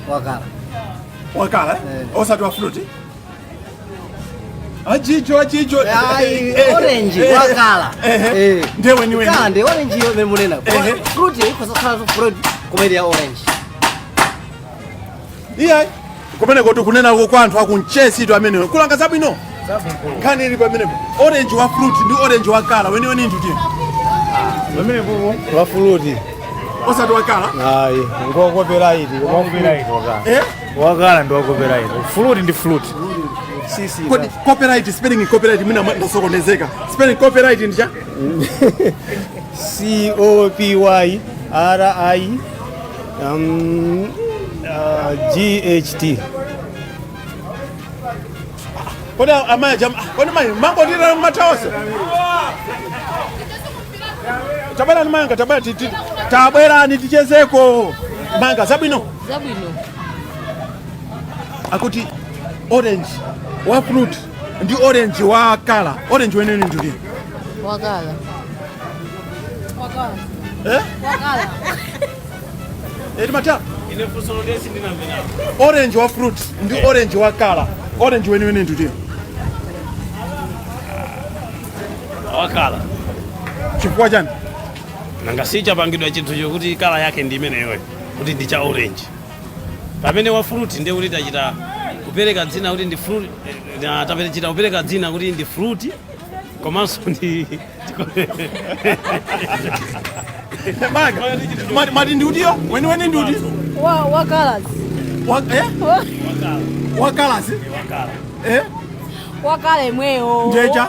Wakala. Wakala, eh? Osati wa fruit? Achicho achicho. Ayi, orange wakala. Eh, ndiye weniweni. Kala ndi orange iyo imene munena. Ehe. Fruit ikhoza kukhala fruit koma ili ya orange. Iyayi, kumeneko tikunenako kwa anthu akunchesitu amenewo kulanga zabwino. Nkhani ili pamenepo, orange wa fruit ndi orange wa kala, weniweni ndi utiyo? Pamenepo wa fruit. Osati wakala? Ayi, ngo copyright, wa copyright wakala. Eh? Wakala ndi wa copyright. Fruit ndi fruit. Sisi. Kodi copyright, spelling copyright, mina ndasokonezeka. Spelling copyright ndi cha? C O P Y R I G H T. Kodi amaya jam, kodi mayi mangotira matawose? Tabwerani manga, tabwera tabwerani tichezeko. Manga zabwino. Zabwino. Akuti orange wa fruit ndi orange wa kala, orange wenene ndi uti? Wakala. Eh? Wakala. Eti mata Ine funso lotesi ndinamvenapo. Orange wa fruit ndi orange wa kala, orange weniweni ndi uti? Wakala. Chifukwa chani? Nanga sichapangidwa chinthu chokuti kala yake ndi imeneyoyo kuti ndi cha orange, pamene wa fruit ndiye kuti tachita kupereka dzina kuti ndi fruit, tapachita kupereka dzina kuti ndi fruit komanso ndi Manga mati ndi utiyo weniweni ndi uti? Wa colors. Wa, eh? Wa colors? Eh? Wakala imweyo. Njecha?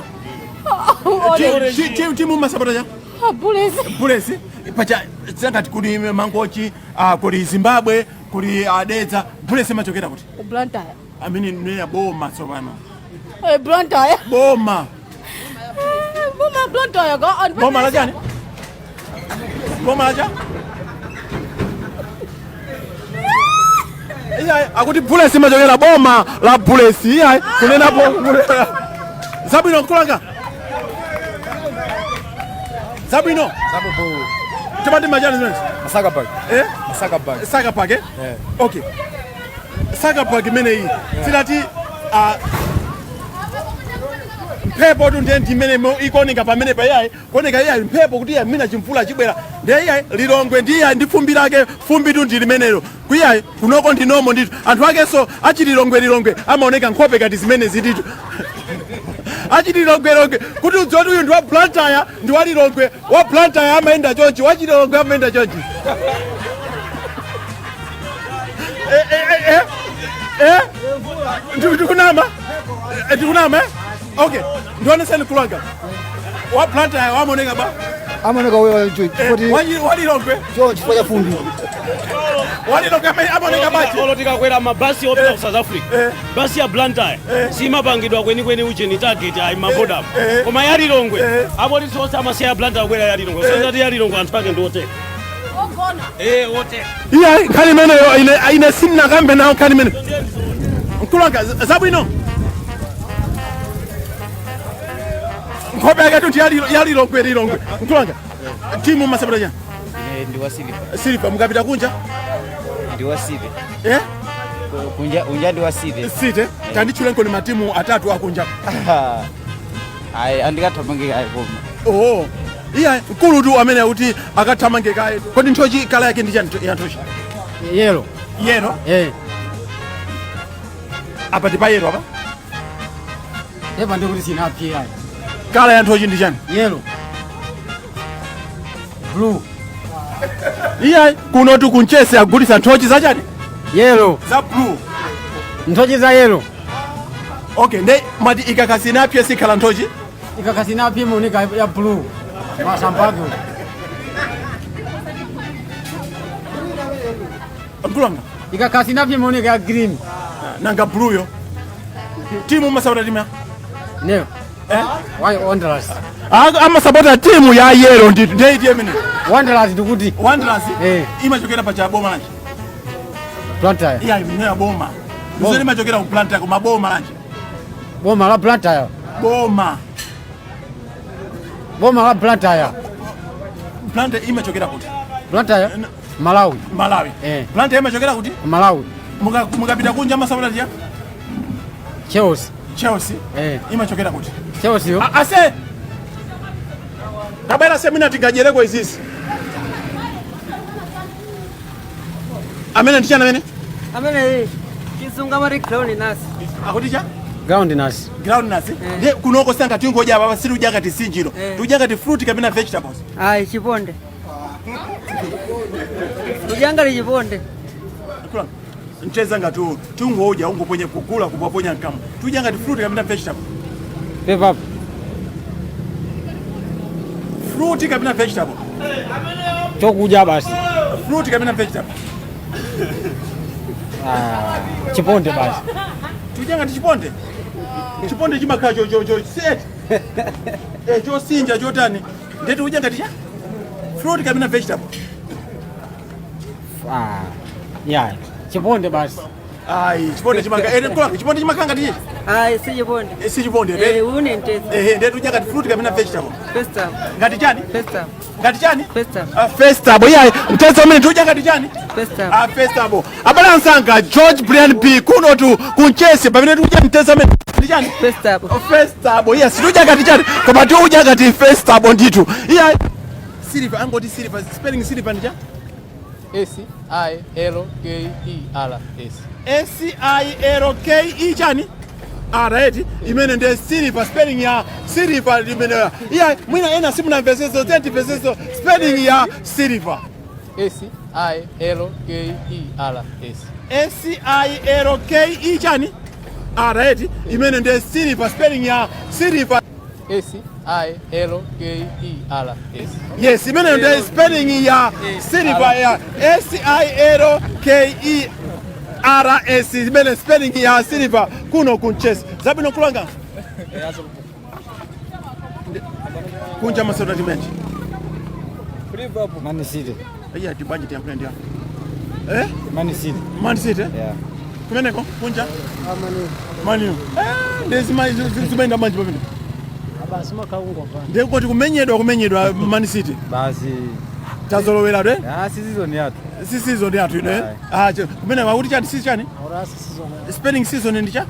Orange. Timu masapota cha? Bullets. Bullets pacha sangati kuli Mangochi, kuli Zimbabwe, kuli Adedza. Bullets imachokera kuti? Blantyre. Amene neya boma tsopano. Eh, Blantyre. Boma. Boma Blantyre ga. Boma la chani? Boma la cha? Iyayi, akuti Bullets imachokera boma la Bullets. Iyayi, kunenapo zabwino nkulanga. Zabwino. Timati machani zimene? Masaka bag. Eh? Masaka bag. Saka bag, eh? Okay. Saka bag imeneyi. Tilati mphepo tu ndiye ndimene ikuoneka pamene pa iyayi kuoneka iyayi mphepo kuti iyayi mina chimvula chibwera ndiye iyayi Lilongwe ndi iyayi ndi fumbi lake, fumbi tu ndi limenelo kuiyayi kunoko ndinomo ndithu anthu akenso achililongwe lilongwe amaoneka nkhope kati zimenezi ndithu achililongwe kuti udziwe kuti uyu ndi wa Blantyre ndi wa Lilongwe. Wa Blantyre amayenda chonchi, wachililongwe amayenda chonchi. Eh, eh, eh, eh. Ndikunama? Ndikunama, eh? Okay, ndioneseni kulanga wa Blantyre wamaoneka ba Amaoneka wewe Eh, walilongwe chifukwa cha fumbi. Walilongwe amaoneka bachi. Olo tikakwera mabasi opita ku South Africa, basi ya Blantyre simapangidwa kwenikweni ucheni target ayi mabodamu, koma ya Lilongwe apolisi onse amasiya ya Blantyre kukwera ya Lilongwe. Sozati ya Lilongwe anthu ake ndi oteka, oteka. Iya, nkhani imeneyo ine sindinakambe nawo nkhani imene. Mkulanga, zabwino. Nkhope yake tuti yalilongwe lilongwe. Mkulanga, timu masapota chani? Ine ndi wa Silver. Silver. Mukapita kunja? Ndi wa City. Eh? Kunja unja ndi wa City. City. Tanditchulenkoni matimu atatu akunja. Ayi, andikathamange ayi koma. Oh, iya, mkulu tu amene akuti akathamange kaye. Kodi nthochi colour yake ndi chani ya nthochi? Yellow. Yellow. Eh. Apa ndi pa yellow apa. Epa ndikuti sinapye ayi. Colour ya nthochi ndi chani? Yellow. Blue. Iya, kuno tu kunchese agulisa nthochi zachani? Yellow. Za blue. Nthochi za yellow. Okay, nde mati ikakasinapye sikhala nthochi? Ikakasinapye imaoneka ya blue. Masamba ake. Mkulanga. Ikakasinapye imaoneka ya green. Nanga blue yo. Timu masapota timu ya? Neo. Eh? Why Wanderers? Amasapota timu ya yellow ndi ndiye iti imene. Wanderers ndikuti. Wanderers. Eh. Imachokera pa cha boma lanji. Blantyre. Iya, imene ya boma. Ndizene imachokera ku Blantyre kuma boma lanji. Boma la Blantyre. Boma. Boma la Blantyre. Blantyre imachokera kuti? Blantyre. Malawi. Malawi. Eh. Blantyre imachokera kuti? Malawi. Mukapita kunja amasapota tiya? Chelsea. Chelsea. Eh. Imachokera kuti? Chelsea yo. Ase. Tabera semina tingajereko izizi. Amene ndi chani amene? Amene chizungu amati groundnuts. Akuti cha? Groundnuts. Groundnuts. Ndiye kunoko sanga tingodya baba siri udya ngati sinjiro. Tudya ngati fruit kapena vegetables. Ayi, chiponde. Udya ngati chiponde. Kula. Mcheza ngati uwu, tungodya ungoponye kugula kupoponya mkamwa. Tudya ngati fruit kapena vegetable. Pepa. Fruit kapena vegetable. Chokudya basi. Fruit kapena vegetable. Ah, chiponde basi. Tudya ngati chiponde. Chiponde chimakhala cho cho cho set. Eh, chosinja chotani. Ndeti udya ngati cha? Fruit kapena vegetable. Ah. Yeah. Chiponde basi. Ayi, chiponde chimaka. Eh, kula chiponde chimakhala ngati chichi. Ayi, si chiponde. Eh, si chiponde. Eh, une mteza. Eh, ndeti udya ngati fruit kapena vegetable. Vegetable. Ngati chani? Vegetable. Ngati chani? Vegetable. Ah, vegetable. Yeah, mteza umene tudya ngati chani? Vegetable. Ah, vegetable. Abale ansanga George Brian B kuno tu kunchese pamene tikudya mteza umene ndi chani? Vegetable. Oh, vegetable. Yes, tudya ngati chani? Koma tikudya ngati vegetable ndithu. Yeah. Silver, angoti silver, spelling silver ndi cha? S I L K E R S. S I L K E chani? Alright, imene ndi silver, spelling ya silver imene. Yeah, mwina ena simunamveseso, tentimveseso spelling ya silver. S I L K E R S. S I L K E chani? Alright, imene ndi silver, spelling ya silver. S I L K E R S. Yes, imene ndi spelling ya silver ya S I L K E R S, imene spelling ya silver kuno kunchesi. Zabwino kulanga. Kunja masota timenji. Man City. Iya, tibanje tiyankhule ndi Eh? Man City. Man City? Yeah. Kumeneko kunja? Manu. Eh, ndezi zimaenda manji pamene. Basi makhala kungomvana. Ndiye kuti kumenyedwa Man City. Basi. Tazolowera twe. Ah, si season yathu. Si season yathu ino. Eh? Ah, kumene wakuti chani si chani? Aurasi season. Spelling season ndi cha?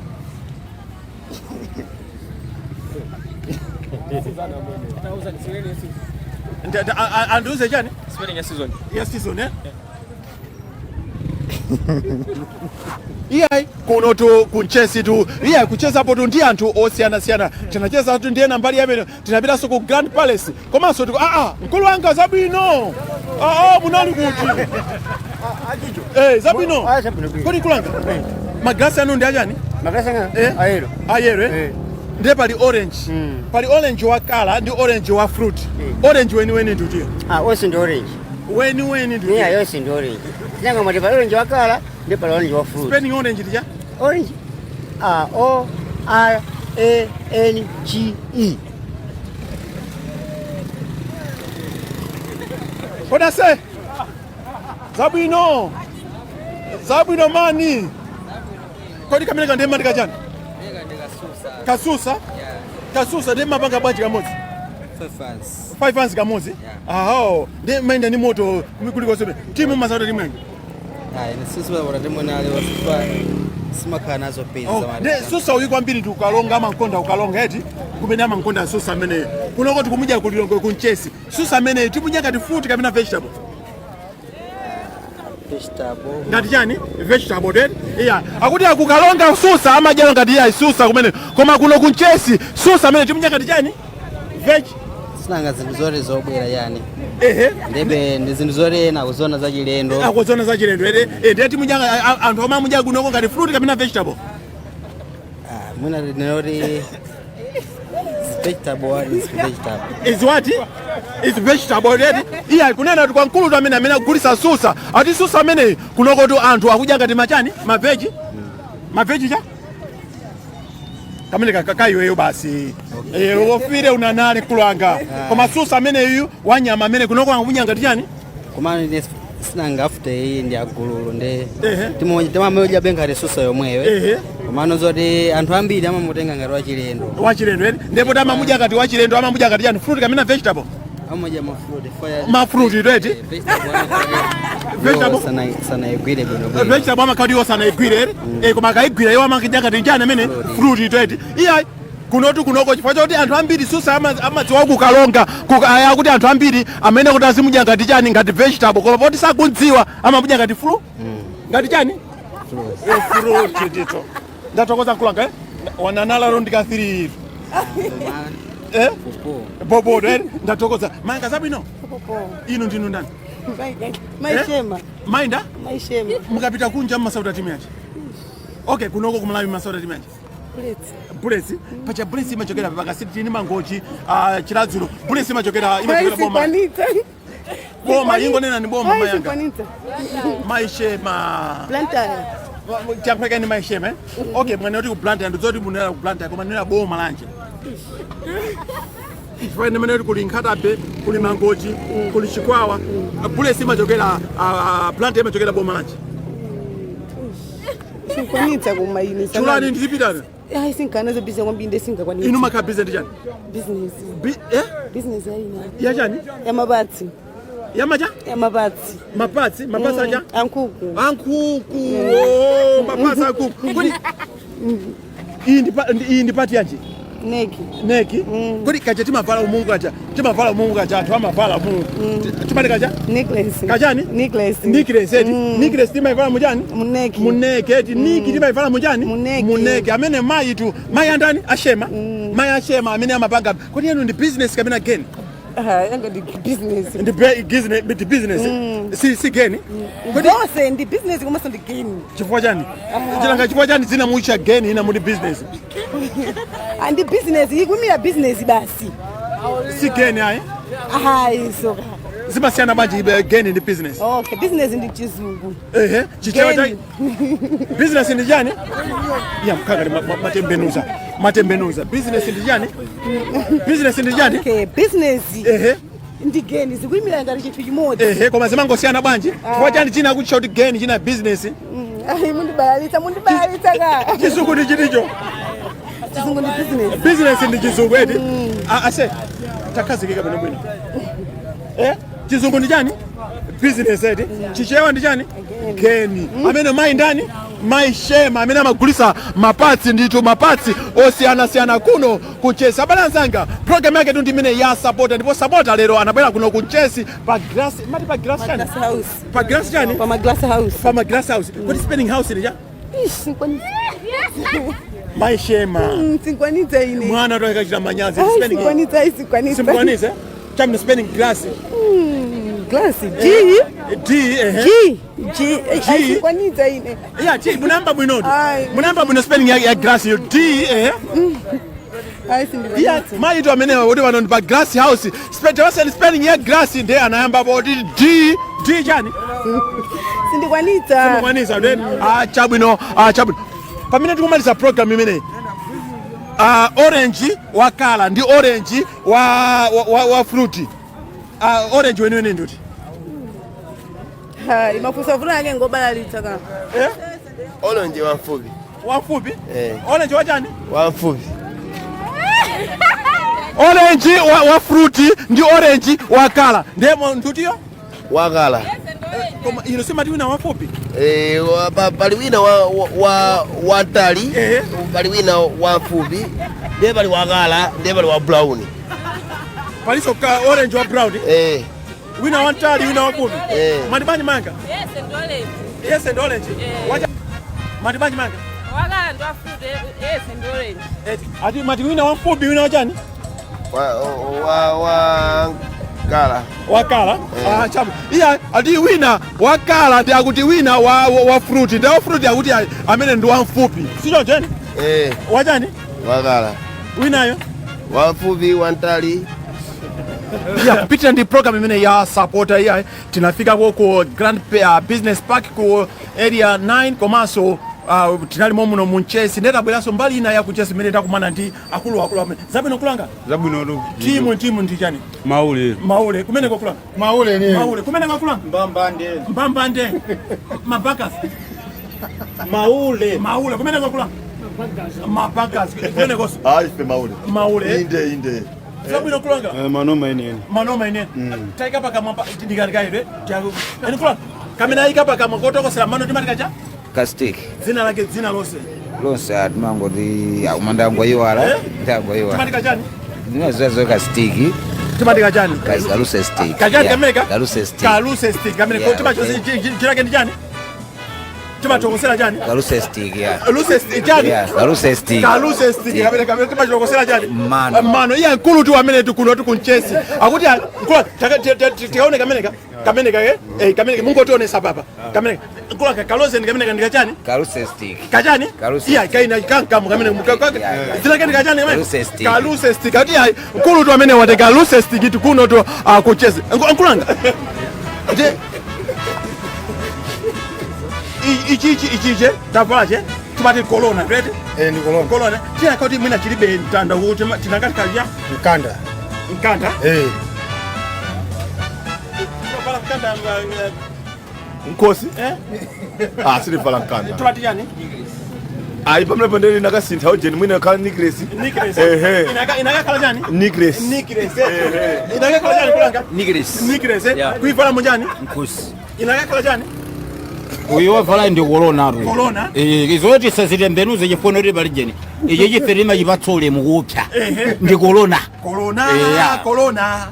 Andiuze chani? Spelling ya season. Ya season eh? Iyayi kuno tu kunchesi tu iyayi kuchezapo tu ndi anthu osiyanasiyana, tinacheza tu ndiye nambali yamene tinapitanso ku Grand Palace komanso tiku aa mkulu wanga zabwino aa munali kuti zabwino kodi mkulu wanga maglasi anu ndi achani? Maglasi anga ayero ayero eh? Ndiye pali orange, pali orange wa kala ndi orange wa fruit. Orange weniweni ndi utiyo? Ah, onse ndi orange. Weniweni ndi Yeah, yonse ndi orange. Sinanga mwati pali orange wa kala ndi pali orange wa fruit. Spelling orange ndi cha? Orange. Ah, O R A N G E. Kodi ase zabwino zabwino mani kodi kamene kandemandika chani kasusa kasusa ndi mapanga bwanji kamodzi? 5 ans kamodzi. Aho ndi maenda ni moto kulikonse timu masauta timu yangi. Ayi, sisusa timwe ali wasifa simakhala nazo pezi. Oh, ndi susa uyu kwambiri ndi ukalonga amankonda ukalonga eti kumene amankonda susa ameneyo kunoko tikumudya kulilongwe kunchesi susa ameneyo timudya ngati fruit kapena vegetable? Vegetable. Ngati chani? Vegetable then iya akuti akukalonga susa amadya ngati iya susa kumene koma kuno kunchesi susa amene timudya ngati chani? Veg. Sinanga zinthu zoti zobwera yani. Ehe. Ndebe ndi zinthu zoti ena akuzona zachilendo. Akuzona zachilendo ere ndiye timudya anthu omwe amudya kunoko ngati fruit kapena vegetable? Ah, mwina tinoti vegetable, what is vegetable? Is what is vegetable already. Iya kunena kuti kwa mkulu tu amene amene akugulisa susa ati susa amene kunoko tu anthu akudya ngati machani maveji maveji cha kamene kaiweyo basi. Eh, wofire unanali mkulu wanga koma susa ameneyu wanyama amene kunoko akudya ngati chani? Komano ine sinanga after iyi ndi agululu ndi Ehe. timamudya be ngati susa yomweyo. Ehe. Komano zoti anthu ambiri amamutenga ngati wachilendo. Wachilendo ere ndipo amamudya ngati wachilendo amamudya ngati chani, fruit kapena vegetable? Amadya mafruit. Mafruit eti. Vegetable? Sanayigwire bwino bwino. Vegetable amakhala iwo sanayigwire ere. Eh, koma akayigwira iwo amakidya ngati chani amene? Fruit eti. Iya kunotu kunoko chifukwa choti anthu ambiri susa amadziwa kukalonga aya kuti anthu ambiri amene kuti azimudya ngati chani ngati vegetable koma poti sakudziwa amamudya ngati fruit ngati chani fruit ndito. Ndatokoza mkulanga eh wananala rondika 3 eh bobo eh ndatokoza manga zabwino inu ndinu ndani? Maishema. Mainda? Maishema. Mukapita kunja mmasauta timu yanji? Okay, kunoko kumalawi mmasauta timu yanji? Bullets. Bullets. Pacha Bullets imachokera pakasiti tini Mangochi, Chiladzulo. Bullets imachokera boma. Kwanita. Boma ingonena ni boma mayanga. Kwanita. Maishema. Blantyre. Chakweka ni maishema eh? Okay, mwana kuti ku Blantyre ndizoti munera ku Blantyre koma nera boma lanje. Chifukwa ine mene kuli Nkhatabe, kuli Mangochi, kuli Chikwawa. Bullets imachokera Blantyre imachokera boma lanje. Sinkwanitsa kuma ine. Chulani ndizipitana. Hayi sinkanazo busy kwambiri ndi singakwanitsa. Inu makhala busy ndi chani? Business. Eh? Business ayina. Ya chani? Ya mabatsi. Ya macha? Ya mabatsi. Mapatsi? Mapatsi acha? Ankuku. Ankuku. Oh, mapatsi ankuku. Kodi iyi ndi pati yanji? Neki. Neki? Kodi kacha timavala umungu kacha? Timavala umungu kacha anthu amavala umungu. Timati kacha? Necklace. Kachani? Necklace. Necklace eti. Necklace timaivala muchani? Muneki. Muneki eti. Niki timaivala muchani? Muneki. Muneki. Amene mayi tu, mayi andani? Ashema. Mayi ashema amene amapanga. Kodi yenu ndi business kapena geni? Yanga ndi business. Ndi business, ndi business. Si geni. Kodi zonse ndi business komanso ndi geni. Chifukwa chani? Chilanga chifukwa chani zina mucha geni ina muli business? Andi business ikumira business basi. Si geni ayi? Hayi soka. Zimasiyana bwanji geni ndi business? Okay, business ndi chizungu. Ehe, chichewa cha business ndi chani? Ya mkaka matembenuza. Matembenuza. Business ndi chani? Business ndi chani? Okay, business. Ehe. Ndi geni zikuyimira ngati chinthu chimodzi. Ehe, koma zimangosiyana bwanji? Chifukwa chani china kuchita kuti geni china business? Ayi mundibalalitsa, mundibalalitsa ka. Chizungu ndi chiticho. Chizungu ndi business. Business ndi chizungu eti. Ase takhazikika bwino bwino. Chizungu ndi chani? Business eti. Chichewa ndi chani? Geni. Amene mayi ndani? Mayi Shema amene amagulisa mapatsi ndithu, mapatsi osiyanasiyana kuno ku Chesi. Abale anzanga, program yake tu ndi imene ya Sapota, ndipo Sapota lero anabwera kuno ku Chesi pa Glass, mati pa Glass chani? Pa Glass chani? Pa Glass House. Pa Glass House. Kuti spelling house ndi cha? Ish, sinkwanitsa. Mayi Shema. Sinkwanitsa ine. Mwana to akachita manyazi. Ai, Spelling. sinkwanitsa, ai, sinkwanitsa. Simkwanitsa? Chamene spelling glass. Glass G. D ehe. G G. G. Ai, sinkwanitsa ine. Yeah, G munamba bwinotu. Ai. Munamba bwino spelling ya glass yo D ehe. Ai, sindikwanitsa. Yeah, mayi tu amene woti pano ndi pa Glass House. Spelling ya glass ndiye anayamba poti D D chani? Sindikwanitsa. Simukwanitsa then. Ah, chabwino, ah, chabwino. Pamene tikumaliza program imeneyi. Ah, orange wa colour ndi orange wa fruit. Ah, orange weniweni nduti. Hai, mafunso avuna yake ngobalalitsa ka. Eh? Orange wamfupi. Wamfupi? Eh. Orange wachani? Wamfupi. Orange wa fruit ndi orange wa colour. Ndiye ndutiyo? Wa colour. Koma ino simati wina wafupi? Eh, pali wina wa wantali, pali wina wamfupi, ndiye pali wa colour, ndiye pali wa brown. Paliso ka orange wa brown. Eh. Wina wantali, wina wafupi. Eh. Mati banji manga? Yes and orange. Yes and orange. Wacha mati banji manga? Wa colour ndi wa fruit, yes and orange. Eh, ati mati wina wafupi, wina wachani? Wa colour. Wa colour? Ah, chabu. Iya, ati wina wa colour ndi akuti wina wa fruit. Ndi wa fruit akuti amene ndi wamfupi. Sicho cheni? Eh. Wachani? Wa colour. Winayo? Wamfupi, wantali. Ya, kupitira ndi program imene ya Sapota iya tinafika ku Grand Business Park ku Area 9, komanso tinalimo muno mu Nchesi. Nditabweranso mbali ina ya ku Nchesi imene takumana ndi akuluakulu amene zabwino kulanga. Zabwino. Timu ndi chani? Maule. Maule kumene kokulanga. Maule ni. Maule kumene kokulanga. Mbambande. Mbambande. Mabakas. Maule. Maule kumene kokulanga. Mabakas kumene koso. Ah, ife maule. Maule. Inde inde. Zabwino kulanga. Manoma inene. Manoma inene. Taika pakamwa ndikalikaibe. Eni kulanga. Kamene ayika pakamwa kotokosera mano timatika cha? Kastik. Dzina lake, dzina lonse. Lonse atimangoti umandangoyiwala ndangoyiwala. Timatika chani? Zimaziwa kastiki. Timatika chani? Kaluse stick. Kachani kameka? Kaluse stick. Kaluse stick kamene Yeah, timachose chilake ndi chani? Timachokosera chani? Kaluse stick, yeah. Luse stick chani? Yeah, kaluse stick. Kaluse stick kamene timachokosera chani? Mano. Mano. Iye mkulu tu amene tikuno tikunchesi. Akuti mkulu tikaone kameneka. Kameneka eh? Eh, kameneka mungotionesa papa. Kameneka. Mkulu kalose ndi kameneka ndikachani? Kaluse stick. Kachani? Kaluse. Iya kaina kankamu kamene zina kani kachani kamene? Kaluse stick. Kaluse stick. Ati ayi mkulu tu amene wate kaluse stick tikuno tu kuchesi. Nkulanga. Ate ichi tavala che timati corona right? Eh, ndi corona. Corona. Tina koti mwina chilibe mtanda kuti tinangati kalya Mkanda. Mkanda? Eh. Timavala mkanda Nkosi? Eh? Ah, silivala mkanda. Timati chani? Ayi pamene ndeli nakasintha ujeni mwina khala necklace. Necklace. Ehe. Inakakhala chani? Necklace. Necklace. Inakakhala chani kulanga? Necklace. Necklace. Yeah. Kuivala munjani? Nkosi. Inakakhala chani? Uyu wavala ndi corona ru. Corona? Eh, izoti sazitembenuze chifono kuti palijeni. Ichi chiferima chipatsole mukupya. Ehe. Ndi corona. Corona, Yeah. corona.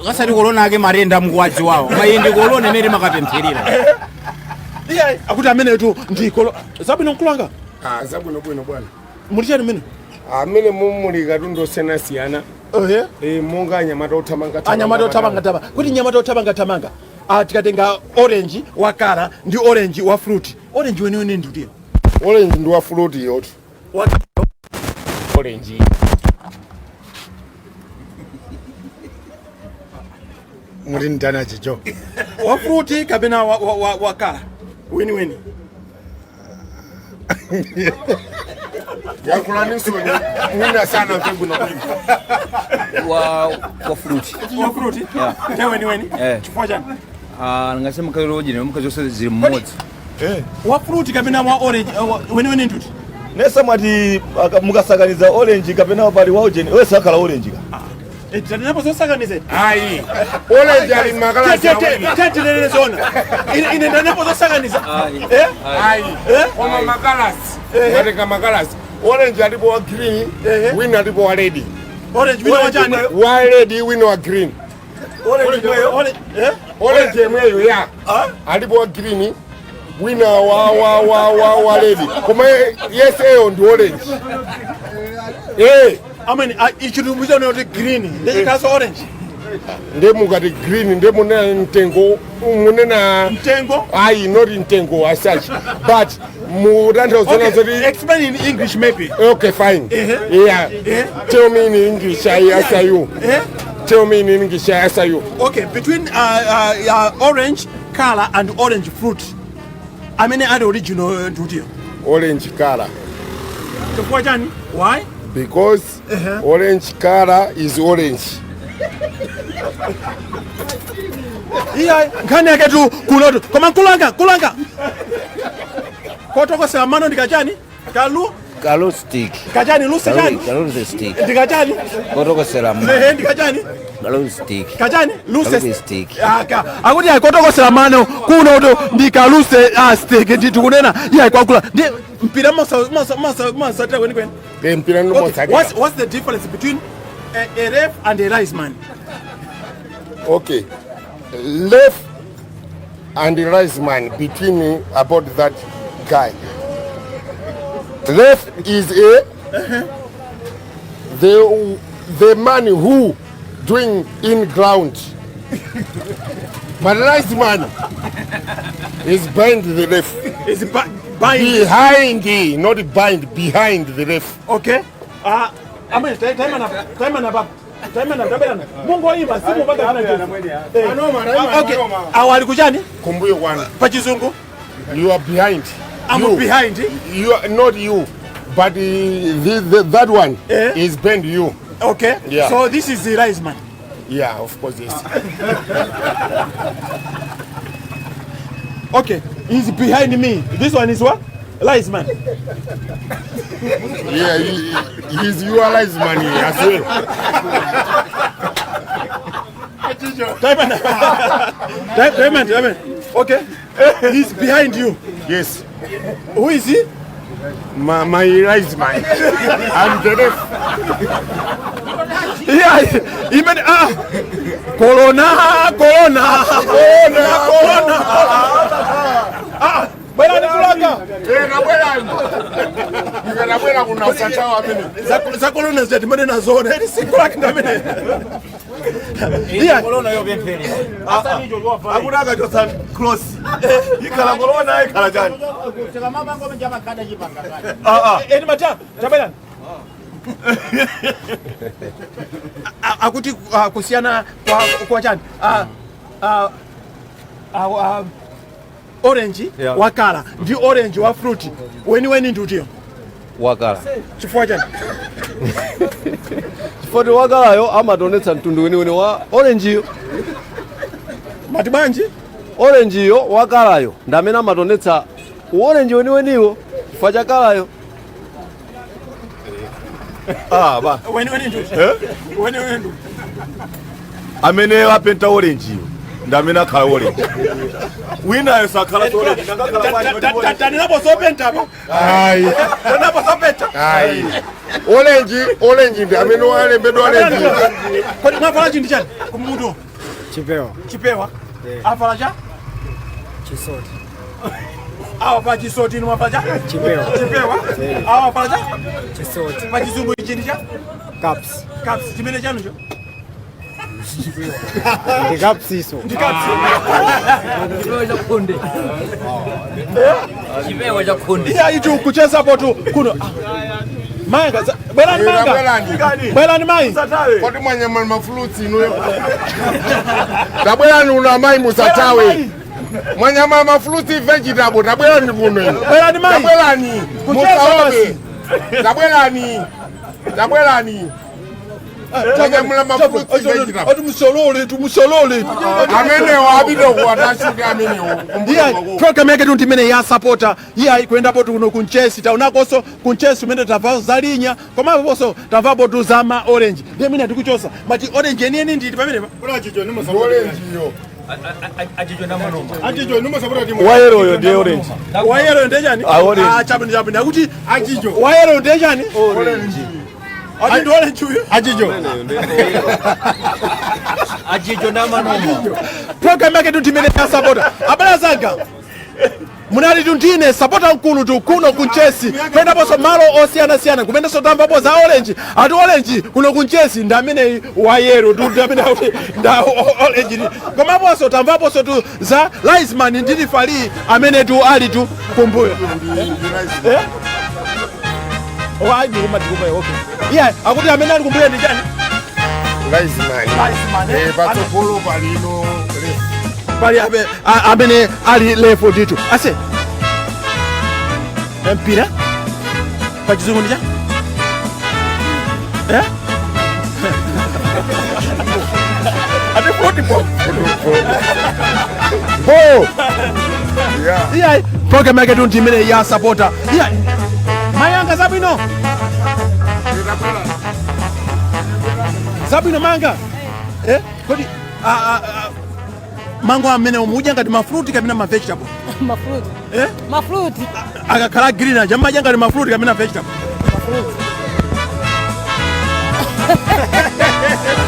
Kasati corona ake matenda mkuwadzi wawo. Mayi ndi corona imene makapempherera. Iye akuti amene tu ndi corona. Zabwino nkulanga? Ah, zabwino bwino bwana. Muli chani mmene? Amene mumuli katundu osiyanasiyana. Ehe. Eh, monga anyamata othamanga thamanga. Anyamata othamanga thamanga. Kuti nyamata othamanga thamanga. Ah, tikatenga orange wa colour ndi orange wa fruit. Orange weniweni ndi utiyo. Orange ndi wa fruit yotu. Wa orange. Muli ndana chicho. Wa fruit kapena wa colour. Weni weni. Yakulaniso mwina sana mfe bwino bwino. Wa fruit. Wa fruit? Yeah. Ndiye weni weni. Eh. Chifukwa chani? Ah, ngasema kalero ojeni mkazi wose zili mmodzi. Eh. Wa fruit kapena wa orange weni weni nduti. Nesa mwati mukasakaniza orange kapena pali wa ujeni wese akhala orange ka. Tanenapo zosakaniza. Ayi, orange ali makalasi awiri. Tetilelele zona. Ine ndanenapo zosakaniza. Eh? Ayi, koma makalasi, matenga makalasi. Orange alipo wa green, wina alipo wa red. Orange wina wa chani? Wa red, wina wa green. Orange mweyo. Orange, eh? Orange yemweyo ya alipo wa green, wina wa red. Koma yes, eyo ndi orange. Eh. Amene ichilumbu chone kuti green. Ndechikaso orange. Nde mukati green nde munena mtengo, munena mtengo. Ayi, not mtengo as such, but mutanthauza Okay, zoti explain in English maybe. Okay, fine. Yeah. Tell me in English, I answer you. Tell me in English, I answer you. Okay, between orange color and orange fruit, amene ali original ndutiyo? Orange color. Chifukwa chani? Why? Because orange color is orange. Iya, nkhani yake tu kunotu. Koma nkulanga, kulanga. Kotokosera mano ndikachani? Kalu Kalu stick. Kachani, lusi chani? Kalu stick. Ndikachani? Kotokosera Ehe, ndikachani? Kalu stick. Kachani? Luse. Kalu stick. Aka, akuti akotokosera mano kunotu ndikaluse stick ndithu kunena iye kwakula. Ndi mpira mosatira kwenikweni. Mpira Okay, ndimosatira. what's the difference between a ref and a linesman? Okay, left and the right man between about that guy. Left is a the man who doing in ground, but right man is behind the left. Is behind, not bind, behind the left. Okay. Amene taimana baba. Taimana tabelana. Mungu oimba simu mpaka ana Anoma, Okay. anoma. Awali kuchani? Kumbuyo kwanu. Pa chizungu. You are behind. I'm You. behind. You are not you, but that one is behind you. Okay. Yeah. So this is the linesman. Yeah, of course, yes. Okay, he's behind me. This one is what? Linesman. Yeah, he's your linesman as well. Diamond. Diamond, Diamond. Okay. He's behind you. Yes. Who is he? My linesman. I'm the ref. Yeah, even Corona, Corona, Corona, Corona. Bwera nikulanga. Bwera kuna usatawa amene. Za corona zichatimene nazona. Eri sikulaki ndamene. Yeah. Corona yo pempheri. Akuna akachosa cross. Ikhala corona ikhala chani. Eni mata, tabela. Akuti kusiyana kwa chani. Orange wakala ndi orange wa fruit. Weni weni ndi utiyo. Wakala. Chifukwa chani? Chifukwa wakalayo amatonetsa mtundu weniweni wa orange iyo. Mati bwanji? Orange iyo wakalayo ndi amene amatonetsa orange weniweniwo chifukwa cha kalayo. Ba. Weni weni ndi utiyo. Eh? Weni weni ndi. Amene apenta orange iyo ndi amene akhala orange. Winayo sakhala orange. Taninapo sopenta apo. Ayi. Taninapo sopenta. Ayi. Orange, orange ndi amene walembedwa orange. Kodi mwavala chinthu chani? Kumutu. Chipewa. Chipewa. Avala cha? Chisoti. Awa pa chisoti inu mwavala cha? Chipewa. Chipewa. Awa avala cha? Chisoti. Pa chizungu ichi ndi cha? Caps. Caps chimene chanucho? Ndi caps iso. Ndi caps. Chipewa cha khonde. Chipewa cha khonde. Iya ichi kuchezapo tu kuno. Manga, bwerani manga. Bwerani mai. Kodi mwanyama mafruits inuyo. Tabwerani uno amayi musatawe. Mwanyama mafruits vegetable tabwerani kuno ino. Bwerani mai. Tabwerani. Kucheza Musaope. basi. Tabwerani. Tabwerani. Wanyamula mafruits ndachita. Ati musalole tu, musalole. Amenewo apita kuwatashuti amenewo. Iya, program yake tu imene ya supporter iya ikuendapo tu kuno kunchesi, taonakonso kunchesi umene tamva zalinya, komaponso tamvapo tu za ma orange. Ndiye mwina tikuchosa mati orange yeniyeni nditi pamenepa. Orange iyo. Wayeroyo ndiye orange. Wayero ndiye chani? Ah, orange. Ah, chabwino chabwino akuti achijo. Wayero ndiye chani? Orange. Ati ndi orange uyu? Achijo. Achijo namanoma. Program yake tu imene ya supporter. Abale zanga, munali tundine sapota mkulu tu kuno kunchesi, kuendaponso malo osiyanasiyana kumenenso tamvapo za orange. Ati orange kuno kunchesi ndi amene wayero tu, ndi amene akuti nda orange. Komaponso tamvaponso tu za linesman ndi referee amene tu ali tu kumbuyo. Eh? Oh, ayi, ndikuma ndikuma, okay. Yeah, akuti amene ali kumbuyo ndi chani? Linesman. Linesman, eh. Eh, patsogolo palino ref. Pali amene ali ref ndithu. Ase mpira pachizungu ndi cha, eh? Ati football. Bo. Yeah, program yake tu ndi imene ya supporter. Yeah. Mayanga, zabwino. Zabwino manga. Eh? Kodi a a a mango amene umudya ngati mafruit kapena ma vegetable? Mafruit. Eh? Mafruit. Akakhala green aja amadya ngati mafruit kapena vegetable? Mafruit.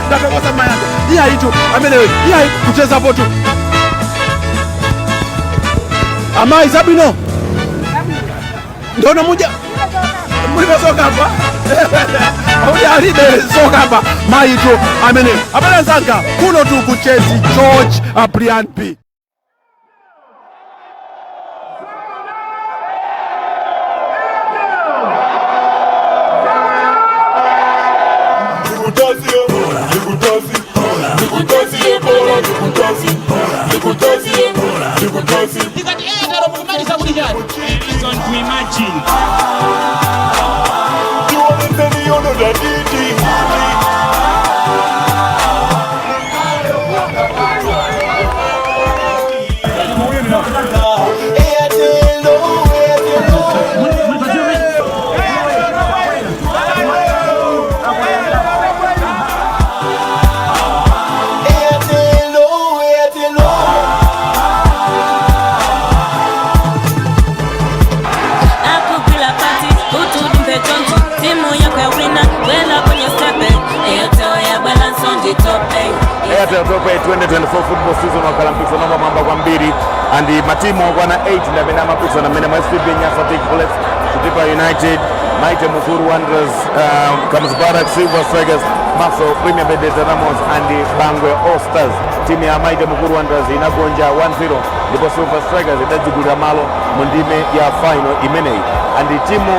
Ndatokoza mayanga. Iya itu ameneyo. Iya, kuchezapo tu. Amayi, zabwino. Ndono muja mulibe sokapa, auti alibe sokapa mayi tu ameneyo. Abale nzanga, kuno tu ku Chelsea George Brian B. Ndikati Airtel mukumaliza kuti chani? To imagine. Akugwila pati utudumbe choncho, timu yako ya wina wela kwenye stepe Airtel ya balance on the top, eh. Airtel Top 8 2024 football season wakhala mpikisano wamwamba kwambiri, and matimu okwana 8 ndi amene amapikisana mmene mwa FCB Nyasa Big Bullets, Chitipa United, Mighty Mukuru Wanderers, Kamuzu Barracks, Silver Strikers, Maso Premier Bet Dynamos and Bangwe All Stars. Timu ya Mighty Mukuru Wanderers inagonja 1-0 ndipo Silver Strikers idadzigulira malo mu ndime ya final imeneyi. And timu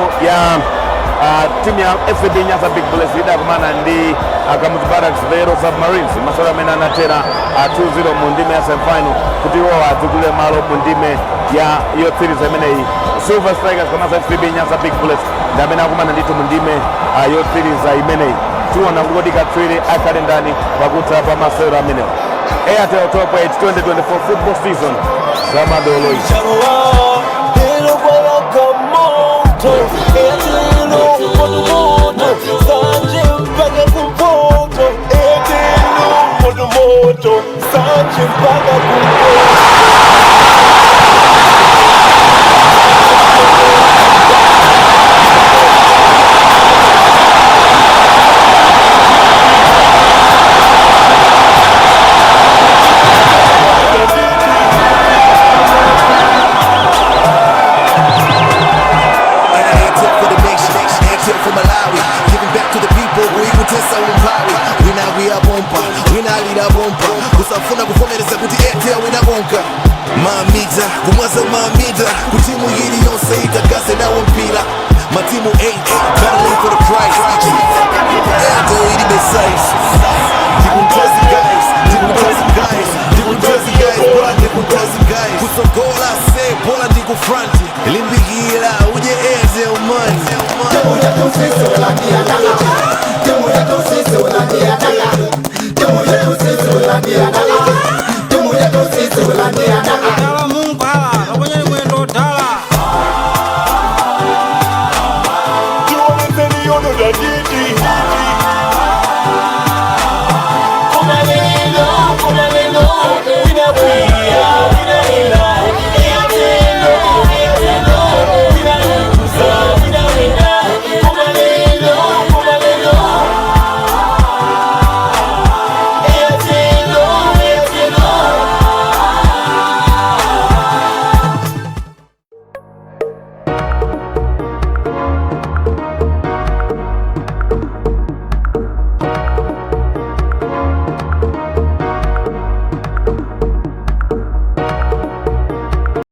ya FCB Nyasa Big Bullets idakumana ndi Kamuzu Barracks, the Yellow Submarines, masewero amene anathera 2-0 mu ndime ya semifinal kuti iwo adzigulire malo mu ndime ya yotsiriza imeneyi. Silver Strikers komanso FCB Nyasa Big Bullets ndi amene akumana ndithu mu ndime yotsiriza imeneyi. Tiona kuti katswiri akhale ndani pakutha pa masewero amenewo. Airtel Top 8 2024 football season, zamadolo ichi. Lero kwawaka moto, Airtel moto moto, sanje mpaka kumpoto. Airtel moto moto, sanje mpaka kumpoto. Airtel for the nation, Airtel for Malawi. Giving back to the people, kuikutesa umphawi. Wina kuyapompa, wina alirapompa. Kusafuna kuvomereza kuti Airtel inakonka. Mamita, kumwaza mamita. Kutimu iliyonse itagase nawo mpira. Matimu 8, battling for the prize. Airtel ilibe size. Ndikuntozi guys, ndikuntozi guys, ndikuntozi guys, bola ndikuntozi guys. Kusogola se, bola ndikufronti. Limbikira, uje Airtel money. Chiti.